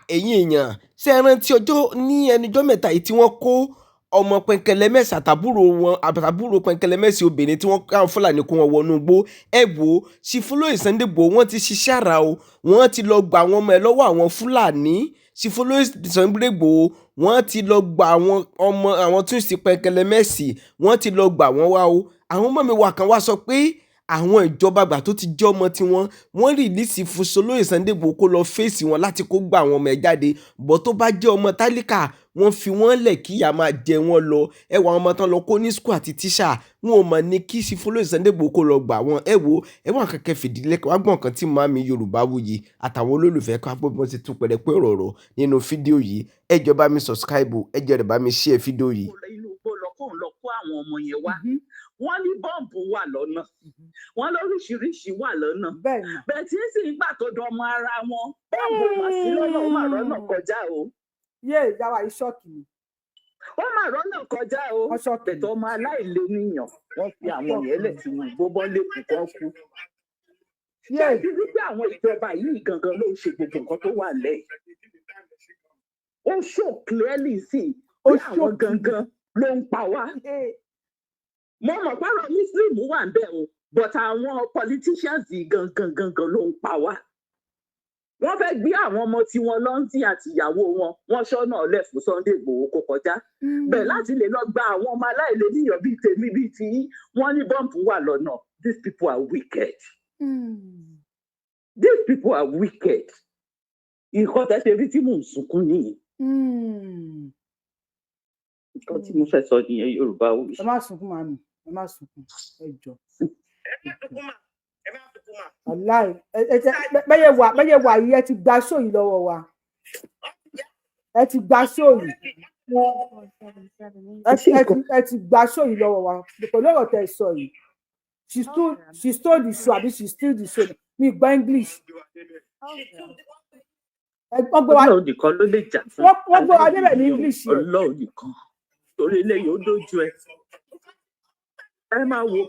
Ẹ̀yin èèyàn, ṣé ẹ rántí ọjọ́ ní ẹnujọ́ mẹ́ta yìí tí wọ́n kó ọmọ Pẹnkẹlẹmẹ́sì àtàbúrò wọn, àtàbúrò Pẹnkẹlẹmẹ́sì obìnrin, tí wọ́n káwọn Fúlàní kó wọn wọnú igbó? Ẹ wò ó, Chief Olóyè Sunday Igboho, wọ́n ti ṣiṣẹ́ àrà o. Wọ́n ti lọ gba àwọn ọmọ ẹ lọ́wọ́ àwọn Fúlàní. Chief Olóyè Sunday Igboho, wọ́n ti lọ gba àwọn ọmọ àwọn twins Pẹnkẹlẹmẹ́sì, wọ́n ti lọ gbà wọ́n wá o. Àwọn ọmọ mi wà kan wá sọ pé àwọn ìjọba àgbà tó ti jẹ́ ọmọ tiwọn, wọ́n release fún Olóyè Sunday Igboho kó lọ fèsì wọn láti kó gba àwọn ọmọ ẹ̀ jáde bọ́. Tó bá jẹ́ ọmọ tálíkà, wọ́n fi wọ́n lẹ̀ kí ìyà máa jẹ wọ́n lọ. Ẹ wọ àwọn ọmọ tán lọ kó ní school àti tíṣà, wọn ò mọ̀ ní kí Chief Olóyè Sunday Igboho kó lọ gbà wọ́n. Ẹ wo, ẹ wọ́n kẹ́kẹ́ fìdílé wá gbọ̀n kan tí màmí Yorùbáwùyí àtàwọn olólùfẹ́ ká gbọ́ bí wọ́n ti tún pẹ̀rẹ̀pẹ̀ ọ̀rọ̀ nínú fídíò yìí. Ẹ jọ̀ọ́, bá mi subscribe, ẹ jọ̀ọ́, bá mi share fídíò yìí. Inú igbó lọ kóun lọ kó àwọn ọmọ yẹn wá. Wọ́n ní bọ́ǹbù wà lọ́nà, wọ́n lóríṣiríṣi wà lọ́nà. Bẹ́ẹ̀ tí ń sì ń gbà tó dọmọ ara wọn, bọ́ǹbù mà sí lọ́nà, ó mà rọ́nà kọjá o. Yé ìyáwó yìí, shock mi. Ó mà rọ́nà kọjá o. Wọ́n shock mi. Bẹ̀tẹ̀ ọmọ aláìléníyàn, wọ́n fi àwọn yẹn lẹ̀ tí wọ́n gbó bọ́ lẹ́kùn kan kú. Yé. Ṣé ti rí pé àwọn ìjọba yìí gangan ló ń ṣe gbogbo nǹkan tó wà lẹ́yìn? Ó show clearly sí Ó pé àwọn show. gangan ló ń pa wá. Mo mọ̀ pọ́rọ̀ Muslim wà ń bẹ̀ o, but àwọn politicians yìí gangan gangan ló ń pa wá. Wọ́n fẹ́ gbé àwọn ọmọ tiwọn lọ́ńtì àti ìyàwó wọn, wọ́n ṣọ́nà lẹ̀ fún Sunday Igboho kó kọjá bẹ́ẹ̀ láti lè lọ gba àwọn ọmọ aláìléníyàn bíi tèmi, bíi tiyín. Wọ́n ní bọ́ǹbù wà lọ́nà. These people are wicked. These people are wicked. Nǹkan tẹ́ ṣe rí tí mò ń sunkún nìyí. Nǹkan tí mo fẹ́ sọ nìyẹn, Yorùbá wí. Ẹ má sunkún, màmí, ẹ má sunkún, ẹ jọ̀ọ́. Wàláì, ẹ jẹ bẹ́yẹ wà yìí, ẹ ti gba show yìí lọ́wọ́ wa, ẹ ti gba show yìí, ẹ ti gba show yìí lọ́wọ́ wa pẹ̀lú ọ̀rọ̀ tẹ́ ẹ sọ yìí. She stole the show àbí she steal the show? Mi gbọ́ English. Wọ́n gbé wa. Ọlọ́run nìkan ló lè jà fún Wọ́n gbé wa débẹ̀ ní English yẹn. Ọlọ́run nìkan, torí eléyìí ó dójú ẹ. Ẹ máa wo.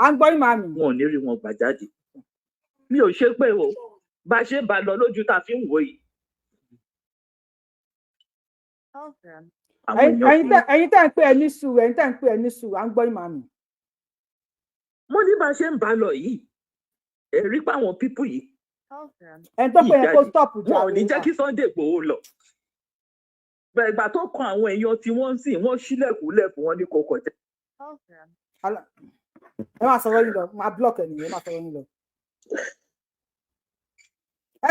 À ń gbọ́ yín, màmí. Wọn ò ní rí wọn gbà jáde. Mi ò ṣe pé o, bá a ṣe ń bá a lọ lójú tá a fi ń wò yìí. Àwọn èèyàn Ẹ̀yin tẹ́ ń pè, ẹ ní sùúrù. Ẹ̀yin tẹ́ ń pè, ẹ ní sùúrù. À ń gbọ́ yín, màmí. Mo ní bá a ṣe ń bá a lọ yìí, ẹ̀rí pa àwọn people yìí Ẹni tó pè yẹn, kó jáde. stop. Wọn ò ní jẹ́ kí Sunday Igboho lọ. Bẹ́ẹ̀ ìgbà tó kan àwọn èèyàn tí wọ́n ń sìn, wọ́n ṣílẹ̀kùn lẹ̀ fún wọn ní kó kọjá. Ẹ máa sọ̀rọ̀ yín lọ, máa block ẹ nìyẹn. Ẹ máa sọ̀rọ̀ yín lọ.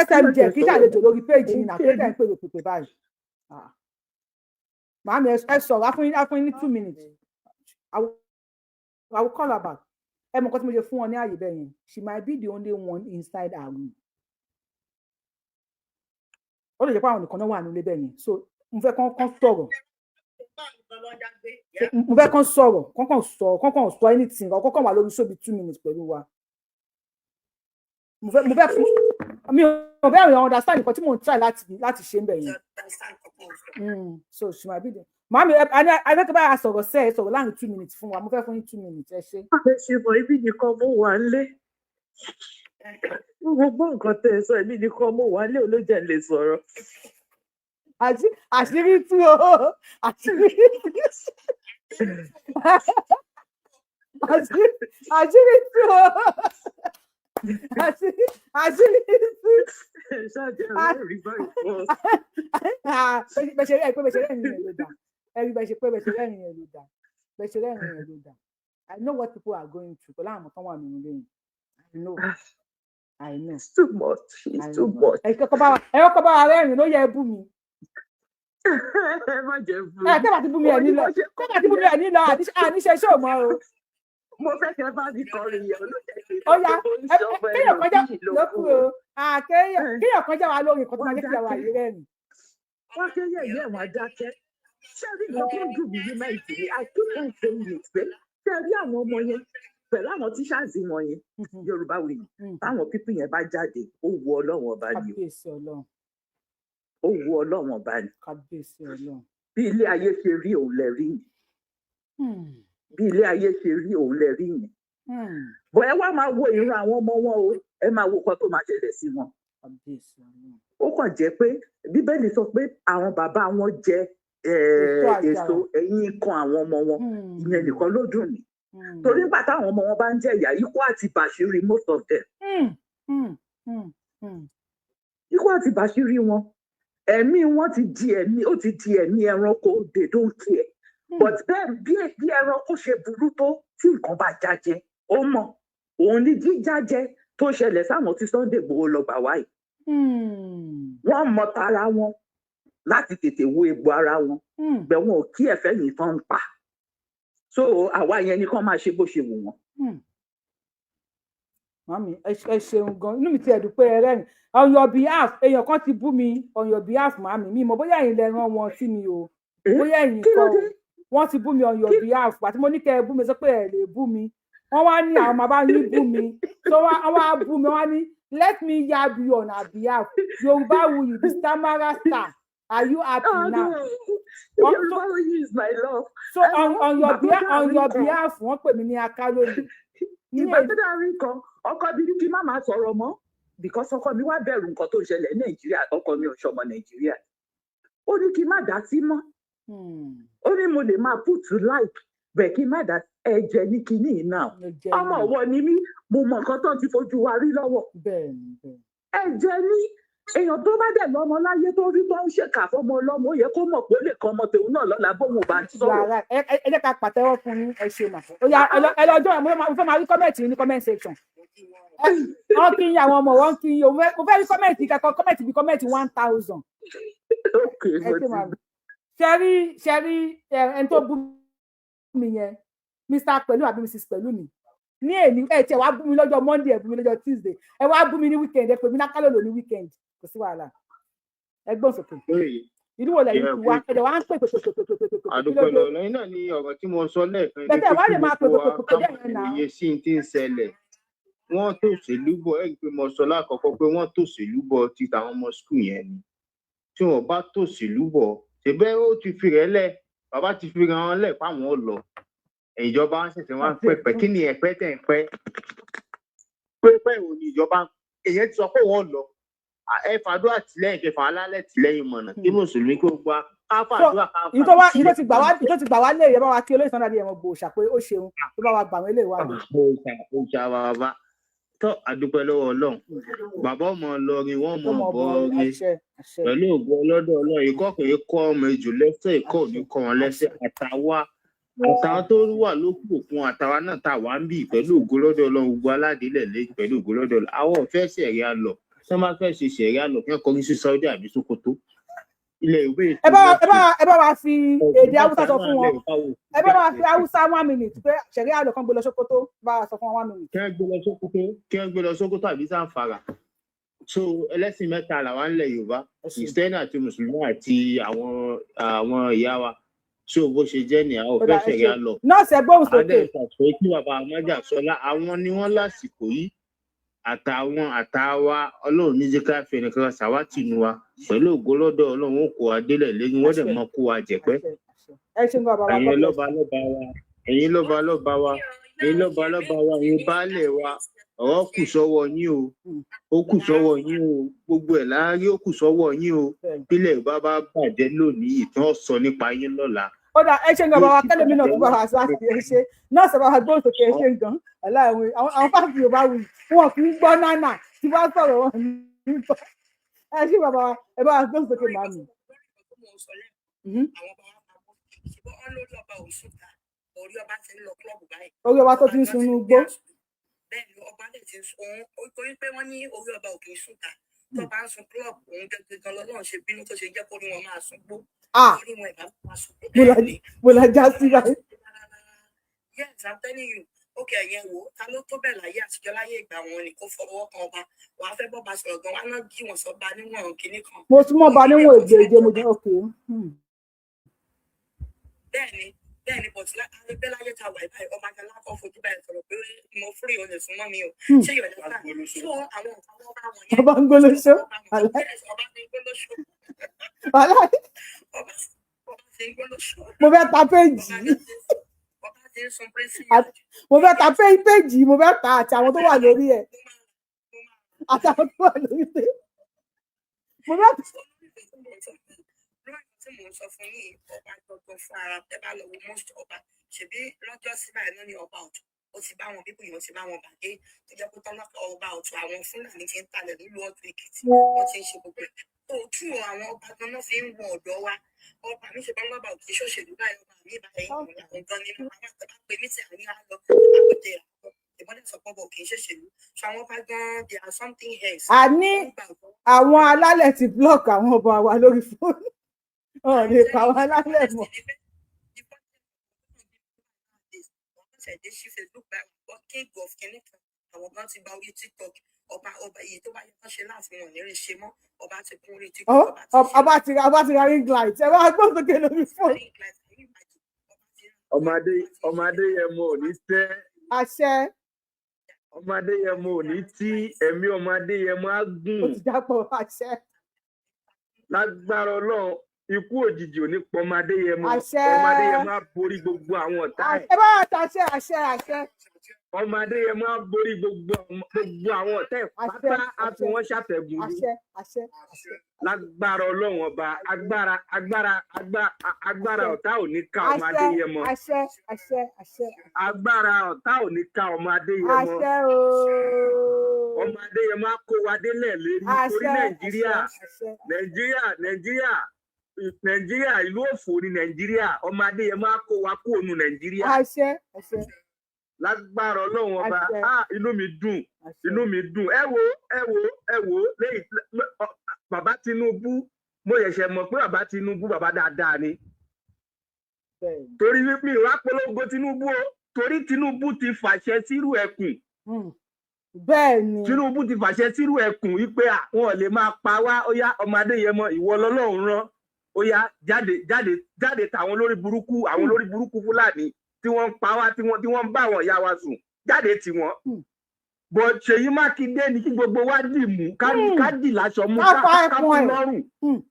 SMJ kì í ṣàlejò lórí péjì yìí náà, pé tẹ̀ ń pè pèpè báyìí. Ah. Màámi, ẹ sọ̀rọ̀, á fún yín ní 2 minutes. I will call her back. Ẹ mọ̀ nǹkan tí mo ṣe fún wọn ní àyè bẹ́ẹ̀ yẹn, she might be the only one inside her room. Ó lè jẹ́ pé àwọn nìkan náà wà nílé bẹ́ẹ̀ yẹn, so mo fẹ́ kán sọ̀rọ̀, mo fẹ́ kán sọ̀rọ̀, kán sọ̀rọ̀, kán sọ anything, kán kàn wà lórí show bí 2 minutes pẹ̀lú wa. Mo fẹ́ fún mi ò bẹ́ẹ̀ rẹ̀ understand nǹkan tí mò ń try láti ṣe ń bẹ̀ yẹn. So she might be there. Màámi, ẹ ẹ fẹ́ kí bá a sọ̀rọ̀ sẹ́, ẹ sọ̀rọ̀ láàrin 2 minutes fún wa. Mo fẹ́ fún yín 2 minutes, ẹ ṣé. Ẹ ṣe mọ ibi nìkan mo wà nílé. Gbogbo nǹkan tẹ́ ẹ sọ, èmi nìkan mo wà nílé, olójẹ lè sọ̀rọ̀. Àṣírí tú o, àṣírí tú, àṣírí tú o, àṣírí tú. Ẹ ṣáàjẹ rẹ rí báyìí fún ọ. Ah, bẹ́ẹ̀ ṣe rí pé bẹ́ẹ̀ ṣe rẹ́rìn yẹn ló dà. Ẹ rí bẹ́ẹ̀ ṣe pé bẹ́ẹ̀ ṣe rẹ́rìn yẹn ló dà, bẹ́ẹ̀ ṣe rẹ́rìn yẹn ló dà. I know what people are going through pẹ̀lú àwọn tó wà nínú ilé yìí. I know, I know. It's too much. It's I too know. much. Ẹ kọ́kọ́ bá wa rẹ́rìn ló yẹ, ẹ bú mi. Ẹ má jẹ́ fún Ẹ tẹ́ bá ti bú mi, ẹ nílọ. Tẹ́ bá ti bú mi, ẹ nílọ. Àníṣe ṣé ò mọ́ o. Mo fẹ́ kẹ́ bá mi kọrin yẹn olójẹ́. Ó yá, kéèyàn kan já lókù o. Ah, kéèyàn kan já wa lórí nǹkan tó máa jẹ́ kí àwa yìí rẹ́rìn. Wọ́n ké yẹ̀yẹ́, wọn dákẹ́. Ṣé rí nǹkan tó ń dùn mí ní Nàìjíríà? I keep on saying it pé ṣé rí àwọn ọmọ yẹn pẹ̀lú àwọn teachers wọn yẹn, Yorùbá wí, táwọn people yẹn bá jáde, ó wu Ọlọ́run Ọba ni o. Kábíyèsí Ọlọ́run. Ó wu Ọlọ́run Ọba ni. Kábíyèsí Ọlọ́run. Bí ilé ayé ṣe rí òun lẹ rí yẹn. Bí ilé ayé ṣe rí òun lẹ rí yẹn. Bọ̀ ẹ wá máa wo ìran àwọn ọmọ wọn o, ẹ máa wo nǹkan tó máa ṣẹlẹ̀ sí wọn. Kábíyèsí Ọlọ́run. Ó kàn jẹ́ pé Bíbélì sọ pé àwọn bàbá wọn jẹ èso àjàrà. Èso ẹ̀yìn kan àwọn ọmọ wọn, ìyẹn nìkan ló dùn mí, torí nígbà táwọn ọmọ wọn bá ń jẹ ìyà, ikú àti bàṣírí most of them, ikú àti bàṣírí wọn, ẹ̀mí wọn ti di ẹ̀mí, ó ti di ẹ̀mí ẹranko. They don't care. But bẹ́ẹ̀ bí ẹranko ṣe burú tó, tí nǹkan bá jájẹ, ó mọ̀ òun ní jíjájẹ tó ṣẹlẹ̀ sáwọn tí Sunday Igboho lọ gbà wáyé. Wọ́n mọ tara wọn láti tètè wo egbò ara wọn bẹ́ẹ̀, wọn ò kí ẹ̀fẹ́ yìí tán ń pa. So àwa yẹn ni kán máa ṣe bó ṣe wù wọ́n. Màmí, ẹ ṣeun gan, inú mi ti ẹ̀dùn pé ẹ rẹ́rìn. On your behalf, èèyàn kan ti bú mi on your behalf. Màmí, mi mọ̀ bóyá ẹ̀yin lẹ rán wọn sí mi o. Eh? Bóyá ẹ̀yin Kí ló kọ́ o. dé? Wọ́n ti bú mi on your behalf. Àti mo ní kẹ́ ẹ bú mi, sọ pé ẹ lè bú mi. Wọ́n wá ní àwọn máa bá yín bú mi, so wọ́n wá bú mi. Wọ́n wá ní, "Let me yab you on her behalf. Yorùbáwùyí, the stammerer star, are you happy Oh, now?" no. Wọ́n Yorùbá is my love. So on your Ìgbà tó behalf, on dárí your kan behalf, wọ́n pè mí ní akálòlò ní ìgbà èdè. tó dárí kan, ọkọ mi ní kí má máa sọ̀rọ̀ mọ́ because ọkọ mi wá bẹ̀rù nǹkan tó ń ṣẹlẹ̀ ní Nàìjíríà. Ọkọ mi ò ṣọmọ Nàìjíríà. Ó ní kí n má dá sí mọ́. Ó ní mo lè máa put to like bẹ́ẹ̀, kí n má dá ẹ̀jẹ̀ ní kinní yìí náà. Ẹ̀jẹ̀ Ọmọ ni. ọ̀wọ́ ni mí, mo mọ nǹkan tó ti fojú wa rí lọ́wọ́. bẹ́ẹ̀ ni bẹ́ẹ̀ Ẹ̀jẹ̀ ní èèyàn tó bá dẹ̀ lọ́mọ láyé tó rí tó ń ṣèkà fọmọ ọlọ́mọ, ó yẹ kó mọ̀ pé ó lè kan ọmọ tòun náà lọ́la bóun ò bá You sọ̀rọ̀. are right. Ẹ jẹ́ ká pàtẹ́wọ́ fún yín. Ẹ ṣe mà. Ó yá, ẹ lọ jọ. Mo fẹ́ máa rí comment ní comment section. Wọ́n kí yín, àwọn ọmọ wọn kí yín o. Mo fẹ́ rí comment kẹ́kọ̀ọ́, comment bíi comment 1,000. Ok. Ẹ Mo ṣe ti mà. Ṣẹ́rí ẹni tó bú mi yẹn, Mr Pẹ̀lú àbí Mrs Pẹ̀lú mi ní èní, ẹ tiẹ̀ wá bú mi lọ́jọ́ Monday, ẹ bú mi lọ́jọ́ Tuesday, ẹ wá bú mi ní weekend, ẹ pè mí lákàlòlò ní weekend. Kò sí wàhálà, ẹ gbọ́n sókè. Ìlú wo lẹ́yìn ti wá? Ẹ dẹ̀ wá ń pè pè pè pè pè pè pè pè, kí ló Àdúpẹ́ dé? lọ́wọ́ lẹ́yìn náà ní ọ̀rọ̀ tí mo sọ lẹ́ẹ̀kan ni Bẹ́tẹ̀ pé wá kí lè máa pè gbogbo pè wa pè pè ká bẹ́ẹ̀ mọ̀ yẹn náà. òye sí ti ń ṣẹlẹ̀. Wọ́n tòṣèlú bọ̀. Ẹ̀ pé mo sọ lákọ̀ọ́kọ́ pé wọ́n tòṣèlú bọ̀ ti tàwọn ọmọ school yẹn ni. Tí wọ́n bá tòṣèlú bọ̀ ṣèbẹ́, ó ti fi rẹ̀ lẹ̀, bàbá ti fi ràn án lẹ̀ fáwọn ò lọ. Ìjọba ń ṣẹ̀ṣẹ̀ wá ń pẹ̀pẹ̀. Kí ni ẹ̀pẹ́ tẹ̀ ń pẹ́ pẹ́pẹ́ ò ní ìjọba èyàn ti sọ pé wọ́n lọ. Ẹ fàdúrà tìlẹ́yìn kẹfà alálẹ̀ tìlẹ́yìn mọ̀nà kí mùsùlùmí kó gba ká So fàdúrà ká ìyí tó wá, ìyí tó fàdúrà ti gbà wá, ìyí tó ti gbà wá lé, ẹ bá wa kí olóyè Sunday Adéyẹmọ gbòòṣà pé ó ṣeun tó bá wa gbà wọn eléyìí wá lé. Òòṣà, òòṣà bàbá tó, àdúpẹ́ lọ́wọ́ Ọlọ́run. Bàbá ọmọ lọrin wọn Tó mọ mọ bọ bọ rin. Àṣẹ, àṣẹ. Pẹ̀lú ògo ọlọ́dọ̀ Ọlọ́run, ikọ́ kì í kọ́ ọmọ ejò lẹ́sẹ̀, ikọ́ ò ní kọ́ wọn lẹ́sẹ̀. Àtàwa àtàwọn tó wà lókù òkun, àtàwa náà tá a wà ń bì, pẹ̀lú ògo lọ́dọ̀ Ọlọ́run, gbogbo aládìílẹ̀ lé pẹ̀lú ògo lọ́dọ̀ Ọlọ́run. Àwọn ò fẹ́ sẹ̀ríà lọ. Tí wọ́n bá fẹ́ ṣe sẹ̀ríà lọ, kí wọ́n kọrí sí Saudi àbí Sokoto, ilẹ̀ Yorùbá. Ẹ bá wa ẹ bá wa fi èdè Haúsá sọ fún wọn. Ẹ bá wa fi Haúsá one minute pé ṣẹ̀rí àlọ́ kan gbé lọ Sókótó. Bá wa sọ fún wọn one minute. Kí wọ́n gbé lọ Sókótó, kí wọ́n gbé lọ Sókótó àbí Zamfara. So ẹlẹ́sìn mẹ́ta làwa ń lẹ̀ Yorùbá: Ẹ ṣeun. Kìrìsìtẹ́nì àti mùsùlùmí àti àwọn ìyá wa. So bó ṣe jẹ́ ní àwọn Ó dà, òfẹ́ ẹ sẹ̀ríà ṣeun. lọ. Nọ́ọ̀sì, ẹ gbóhùn sókè. Adé ìfàsọ kí bàbá amájàsọlá, àwọn ni wọ́n lásìkò yìí, àtàwọn àtàwa, Ọlọ́run ní jẹ́ ká fi ẹnìkan ṣàwátì nu wa. Pẹ̀lú ògo lọ́dọ̀ Ọlọ́run, ó kó wa délẹ̀ lẹ́yìn, wọ́n dẹ̀ Àṣẹ. mọ kó wa jẹ̀pẹ́. Àṣẹ, àṣẹ. Ẹ ṣeun gan, bàbá wa. Ẹ̀yin God bless. lọ́ba lọ́ba wa, ẹ̀yin lọ́ba lọ́ba wa, ẹ̀yin lọ́ba lọ́ba wa, ẹ̀yin baálẹ̀ wa, ọ̀rọ̀ kù sọ́wọ́ yín o. Ó kù sọ́wọ́ yín o. Gbogbo ẹ̀ láàárí, ó kù sọ́wọ́ yín o. Bílẹ̀ Yorùbá bá bàjẹ́ lónìí, ìtàn sọ nípa yín lọ́la. Ó dà, ẹ ṣe gan, Yóò bàbá. sì Kẹlẹmi náà bàjẹ́ tún bá wa sọ àti ẹ ṣe nọ́ọ̀sì, bá wa gbóhùn sókè. Ẹ ṣe gan. Aláìwé àwọn fáàfin Yorùbá wù, wọn kì í gbọ́ nánà tí wọ́n sọ̀rọ̀ wọn ní gbọ́. Ẹ ṣe, bàbá wa, ẹ bá wa gbóhùn sókè, màmí. Àwọn ọba wa pamọ́ ṣùgbọ́n wọn lórí ọba òun sùn ta, orí ọba ti ń lọ club báyìí. Orí ọba tó Ọba ti ń gan ti sunú ń gbó. gbé àsùn. Bẹ́ẹ̀ ni ọba lè ti ń sun òun, torí pé wọ́n ní orí ọba ò kì í sùn ta. Tó bá ń sun club, òun gẹ́gẹ́ lọ́lọ́run ṣe bínú tó ṣe jẹ́ kó rí wọn máa sun gbó. Ah. Orí wọn ìbá máa sun gbó. Mo la Bẹ́ẹ̀ ni. Mo la já sí báyìí. Yes, I'm telling you. Okay, ẹ̀yẹn wò ó, ta ló tó bẹ́ẹ̀ láyé àtijọ́, láyé ìgbà wọn ni kó fọwọ́ kan ọba, wàá fẹ́ bọ́ba sọ̀rọ̀ gan, wàá náà jí wọn sọba níwọ̀n kinní kan. Mo súnmọ́ ọba níwọ̀n ègbè èjè, mo jẹ́ òkè. Bẹ́ẹ̀ni, but bẹ́ẹ̀ láyé ta wà báyìí, ọba gan lákọ̀ fojú báyìí sọ̀rọ̀ pé mo free, o lè súnmọ́ mi o. Ṣé yóò lẹ́sà? So àwọn nǹkan wọn bá wọn yẹn. Ọba ń gbólóṣó. Ọba wọn, yes, ọba ti ń gbólóṣó. Wàhálà. Ọba ti ń gbólóṣó. Mo fẹ́ ta péjì. Ọba ti ń sun pírẹ́sì. Mo fẹ́ ta péjì, mo fẹ́ ta àti àwọn tó wà lórí ẹ̀, àti àwọn tó wà lórí ẹ̀. Mo fẹ́ Lórí tí mò ń sọ fún yín, ọba gbọgbọ fún ara tẹ bá lọ wo most ọba, ṣèbí lọ́jọ́ sí báyìí náà ní ọba ọ̀tún, ó ti bá wọn bíbù yìí, ó ti bá wọn bàgé, tó jẹ́ pé tọ́lá ọba ọ̀tún, àwọn Fúlàní ti ń talẹ̀ nílùú Ọ̀tún Èkìtì, wọ́n ti ń ṣe gbogbo ẹ̀. Òtún àwọn ọba gan náà fi ń wọ ọ̀dọ́ wa. Ọba mi ṣe bá lọ́ba òkè ṣòṣèlú báyìí, ọba mi báyìí, àwọn gan nínú àwọn àtàbà pé ní tí àwọn á lọ àpètè àwọn ìbọn sọ pé ọba òkè ṣòṣèlú. So àwọn ọba gan, they are something else. Àní Wọ́n gbàgbọ́. àwọn alálẹ̀ ti block àwọn ọba wa lórí fóònù, wọn ò lè pa àwọn alálẹ̀ mọ́. Ṣẹ̀dé sí Facebook báyìí, wọ́n king of kinní kan, àwọn kan ti gba orí TikTok. Ọba èyí tó bá yẹ kán ṣe láàfin, wọn ò ní rí ṣe mọ́. Ọba ti kún orí TikTok. Ọba ti ṣe Ọba ti ra ring light, ẹ bá gbọ́n sókè lórí fóònù. Ring light, can you imagine? Ọba ti ra Ọmọ Adéyẹmọ ò ní tẹ́. Àṣẹ. Ọmọ Adéyẹmọ ò ní tí, ẹ̀mí ọmọ Adéyẹmọ á gùn. Ó ti jápọ̀, àṣẹ. Lágbára Ọlọ́run, ikú òjijì ò ní pọ ọmọ Adéyẹmọ. Àṣẹ. Ọmọ Adéyẹmọ á borí gbogbo àwọn ọ̀tá ẹ̀. Ẹ bá wà tàṣẹ, àṣẹ, àṣẹ. Ọmọ Adéyẹmọ á borí gbogbo àwọn ọ̀tá ẹ̀ Àṣẹ. pátá, á fi Àṣẹ. wọ́n ṣàtẹ̀gùn ní. Àṣẹ, àṣẹ, àṣẹ. Lágbára Ọlọ́run ọba, agbára agbára agbára agbára Àṣẹ. ọ̀tá ò ní ká ọmọ Àṣẹ. Adéyẹmọ. Àṣẹ, àṣẹ, àṣẹ. Agbára ọ̀tá ò ní ká ọmọ Adéyẹmọ. Àṣẹ ooo. Ọmọ Adéyẹmọ á kó wa délẹ̀ lérí torí Àṣẹ. Nàìjíríà, Àṣẹ, àṣẹ. Nàìjíríà, Nàìjíríà, Nàìjíríà, ìlú òfò ní Nàìjíríà. Ọmọ Adéyẹmọ á kó wa kó ònu Nàìjíríà. Àṣẹ, àṣẹ. Lágbára Ọlọ́run ọba. Àṣẹ. Ah, inú mi dùn. Àṣẹ. Inú mi dùn. Ẹ wo, ẹ wo, ẹ wo, lẹ́yìn bàbá Tinubu, mo ṣẹ̀ṣẹ̀ mọ̀ pé bàbá Tinubu, bàbá dáadáa ni. Torí mi ìwà polongo Tinubu o, torí Tinubu ti fàṣẹ sírú ẹkùn. Bẹ́ẹ̀ ni. Tinubu ti fàṣẹ sírú ẹkùn wípé àwọn ò lè máa pa wá. Ó yá, ọmọ Adéyẹmọ, ìwọ lọ́lọ́run rán, ó yá, jáde, jáde, jáde tàwọn olórí burúkú, àwọn olórí burúkú Fúlàní tí wọ́n ń pa wá, tí wọ́n ń bá àwọn ìyá wa sùn, jáde tì wọ́n. But Ṣèyí Mákindé ní kí gbogbo wa dì mú, ká dì láṣọ mú, Ká ká fa ká ẹkùn fún ẹ̀. lọ́rùn.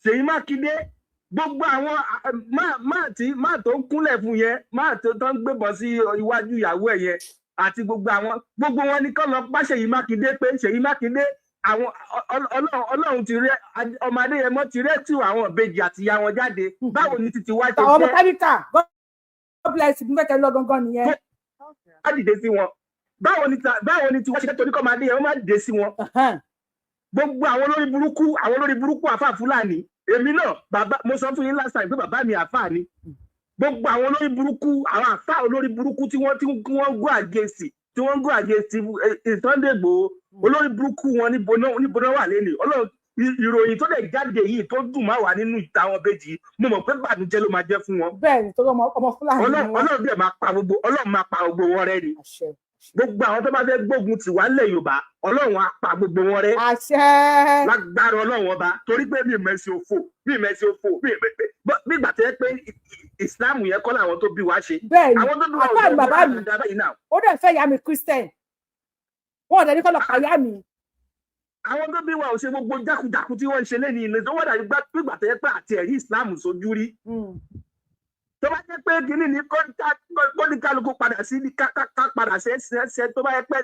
Ṣèyí Mákindé, gbogbo àwọn máa tí máa tó ń kúnlẹ̀ fún yẹn, máa tó ń gbébọn sí iwájú ìyàwó ẹ̀ yẹn, àti gbogbo àwọn, gbogbo wọn ní kọ́ lọ pa Ṣèyí Mákindé, pé Ṣèyí Mákindé, àwọn Ọlọ́run ti rẹ ọmọ Adéyẹmọ, ti rẹ́ tù àwọn ìbejì àti ìyá wọn jáde. Báwo ni títí wá ṣe Àwọn ọmọ jẹ́? Tábìkà, God bless you, fẹ́ kẹ́ lọ gangan nìyẹn. Má dìde sí wọn. Báwo ni tiwọn ṣe jẹ́? Torí kọ́ ọmọ Adéyẹmọ má dìde sí wọn. Gbogbo àwọn olórí burúkú, àwọn olórí burúkú àfáà Fúlàní. Èmi náà, bàbá, mo sọ fún yín last time pé bàbá mi àfáà ni. Gbogbo àwọn olórí burúkú, àwọn àfáà olórí burúkú tí wọ́n go against, tí wọ́n go against Sunday Igboho, olórí burúkú wọn, níbo náà wà lẹ́nu Ọlọ́run? Ìròyìn tó dẹ̀ jáde yìí tó dùn má wà nínú ìta àwọn bèjì, mo mọ̀ pé bànújẹ́ ló máa jẹ́ fún wọn. Bẹ́ẹ̀ ni, torí ọmọ Fúlàní ni Ọlọ́run wọ́n. Ọlọ́run dẹ̀ máa pa gbogbo, Ọlọ́run máa pa gbogbo wọn rẹ́ ni. Àṣẹ. Gbogbo àwọn tó bá fẹ́ gbógun tì wá nílẹ̀ Yorùbá, Ọlọ́run á pa gbogbo wọn rẹ́. Àṣẹ. Lágbára Ọlọ́run ọba, torí pé mi mẹ̀sìn òfò, mi mẹ̀sìn òfò, nígbà tó yẹ pé Islam yẹn kọ́ làwọn tó bí wa ṣe. Bẹ́ẹ̀ ni. Àwọn tó bí wa ò Àfáà ni ṣe bàbá mi. dáadáa báyìí náà. Ó dẹ̀ fẹ́ ìyá mi Christian, wọn ò dẹ̀ ní kọ́ lọ pa ìyá mi. Àwọn tó bí wa ò ṣe gbogbo jákujàku tí wọ́n ń ṣe lẹ́ni ilé tó wọ́n dàbí gbígbà tó yẹ pé àti ẹ̀rí Islam sójú rí. Tó bá jẹ́ pé kínní ni, kóníkálukú padà sí ní ká padà sí ẹsẹ̀, tó bá yẹ pé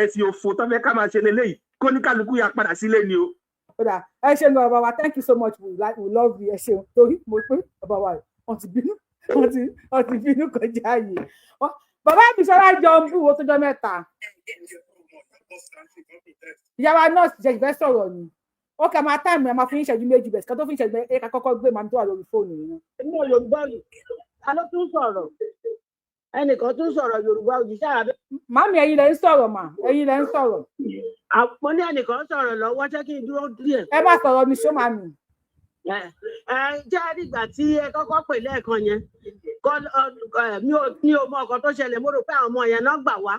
ẹ̀sìn òfò tó fẹ́ ká máa ṣe lélẹ́yìí, kóníkálukú ya padà sílé ni o. Ó dà, ẹ ṣeun gan, bàbá wa, thank you so much, we like, we love you. Ẹ ṣeun, torí mo pé bàbá wa, wọ́n ti bínú, wọ́n ti bínú kọjá yìí. Bàbá mi sọlá jọ ń bú wo tó jọ mẹ́ta. Ìyá wa nọ́ọ̀sì jẹ́ ìfẹ́ sọ̀rọ̀ ni, ó kà máa time ẹ̀, máa fún ìṣẹ́jú 2 bẹ̀sì ká tó fún ìṣẹ́jú ẹ̀, ká kọ́kọ́ gbé màmí tó wà lórí fóònù yìí náà. Èmi ò Yorùbá yìí, ta ló tún sọ̀rọ̀? Ẹnìkan tún sọ̀rọ̀ Yorùbá òjíṣẹ́ àbẹ. Màmí, ẹ̀yin lẹ ń sọ̀rọ̀ mà, ẹ̀yin lẹ ń sọ̀rọ̀. Mo ní ẹnìkan sọ̀rọ̀ lọ́wọ́, ṣé kí n dúró díẹ̀? Ẹ má sọ̀rọ̀ ní ṣó màmí. Ẹ ẹ jẹ́ ìgbà tí ẹ kọ́kọ́ pè lẹ́ẹ̀kan yẹn kọ́ mi ò mọ ọkọ̀ tó ṣẹlẹ̀. Mo rò pé àwọn ọmọ yẹn náà gbà wá.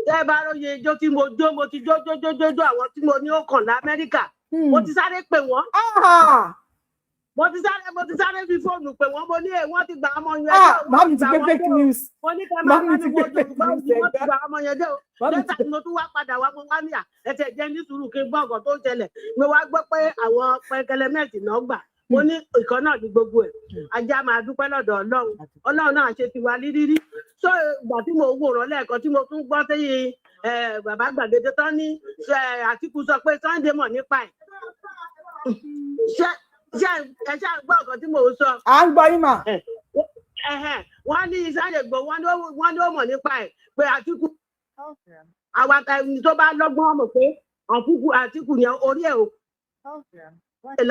Tẹ́ ẹ bá róye ijó tí mo jó, mo ti jó jó jó jó jó. Àwọn tí mo ní ó kàn l'Amẹ́ríkà, mo ti sáré pè wọ́n, mo ti sáré fi fóònù pè wọ́n. Mo ní ẹ wọ́n ti gbà ọmọ yẹn dé o, wọ́n Màmí ti ti gbà gbé wọ́n fake dé o. news. Mo ní kẹ́ máa Màmí bá ti mi gbé wo fake Yorùbá news. òjì, wọ́n ti Ẹgbẹ́ gbà ọmọ yẹn dé o. Màmí Lẹ́tà ti ni mo tún wá padà wá, mo wá ní à ẹsẹ̀ jẹ́ ní sùúrù kí n gbọ́ ọ̀gàn tó ń ṣẹlẹ̀. Mo wá gbọ́ pé àwọn pẹkẹlẹmẹ́ẹ̀tì náà gbà. Mo ní ìkan náà ní gbogbo ẹ̀, ajá máa dúpẹ́ lọ́dọ̀ Ọlọ́run. Ọlọ́run náà ṣe tiwa lírírí. So ìgbà tí mo wòrán lẹ́ẹ̀kan tí mo tún gbọ́ sẹ́yìn Bàbá gbàgede tán ní Àtìkù sọ pé Sunday mọ̀ nípa ẹ̀. Ṣé ṣé ẹ ṣáà ń gbọ́ nǹkan tí mò ń sọ? À ń gbọ́ yín mà. Ẹhẹ́n, wọ́n ní Sunday Igboho, wọ́n ní ó mọ̀ nípa ẹ̀ pé Àtìkù, àwa ẹni tó bá lọ́gbọ́n mọ̀ pé Àtìkù yẹn orí ẹ̀ ò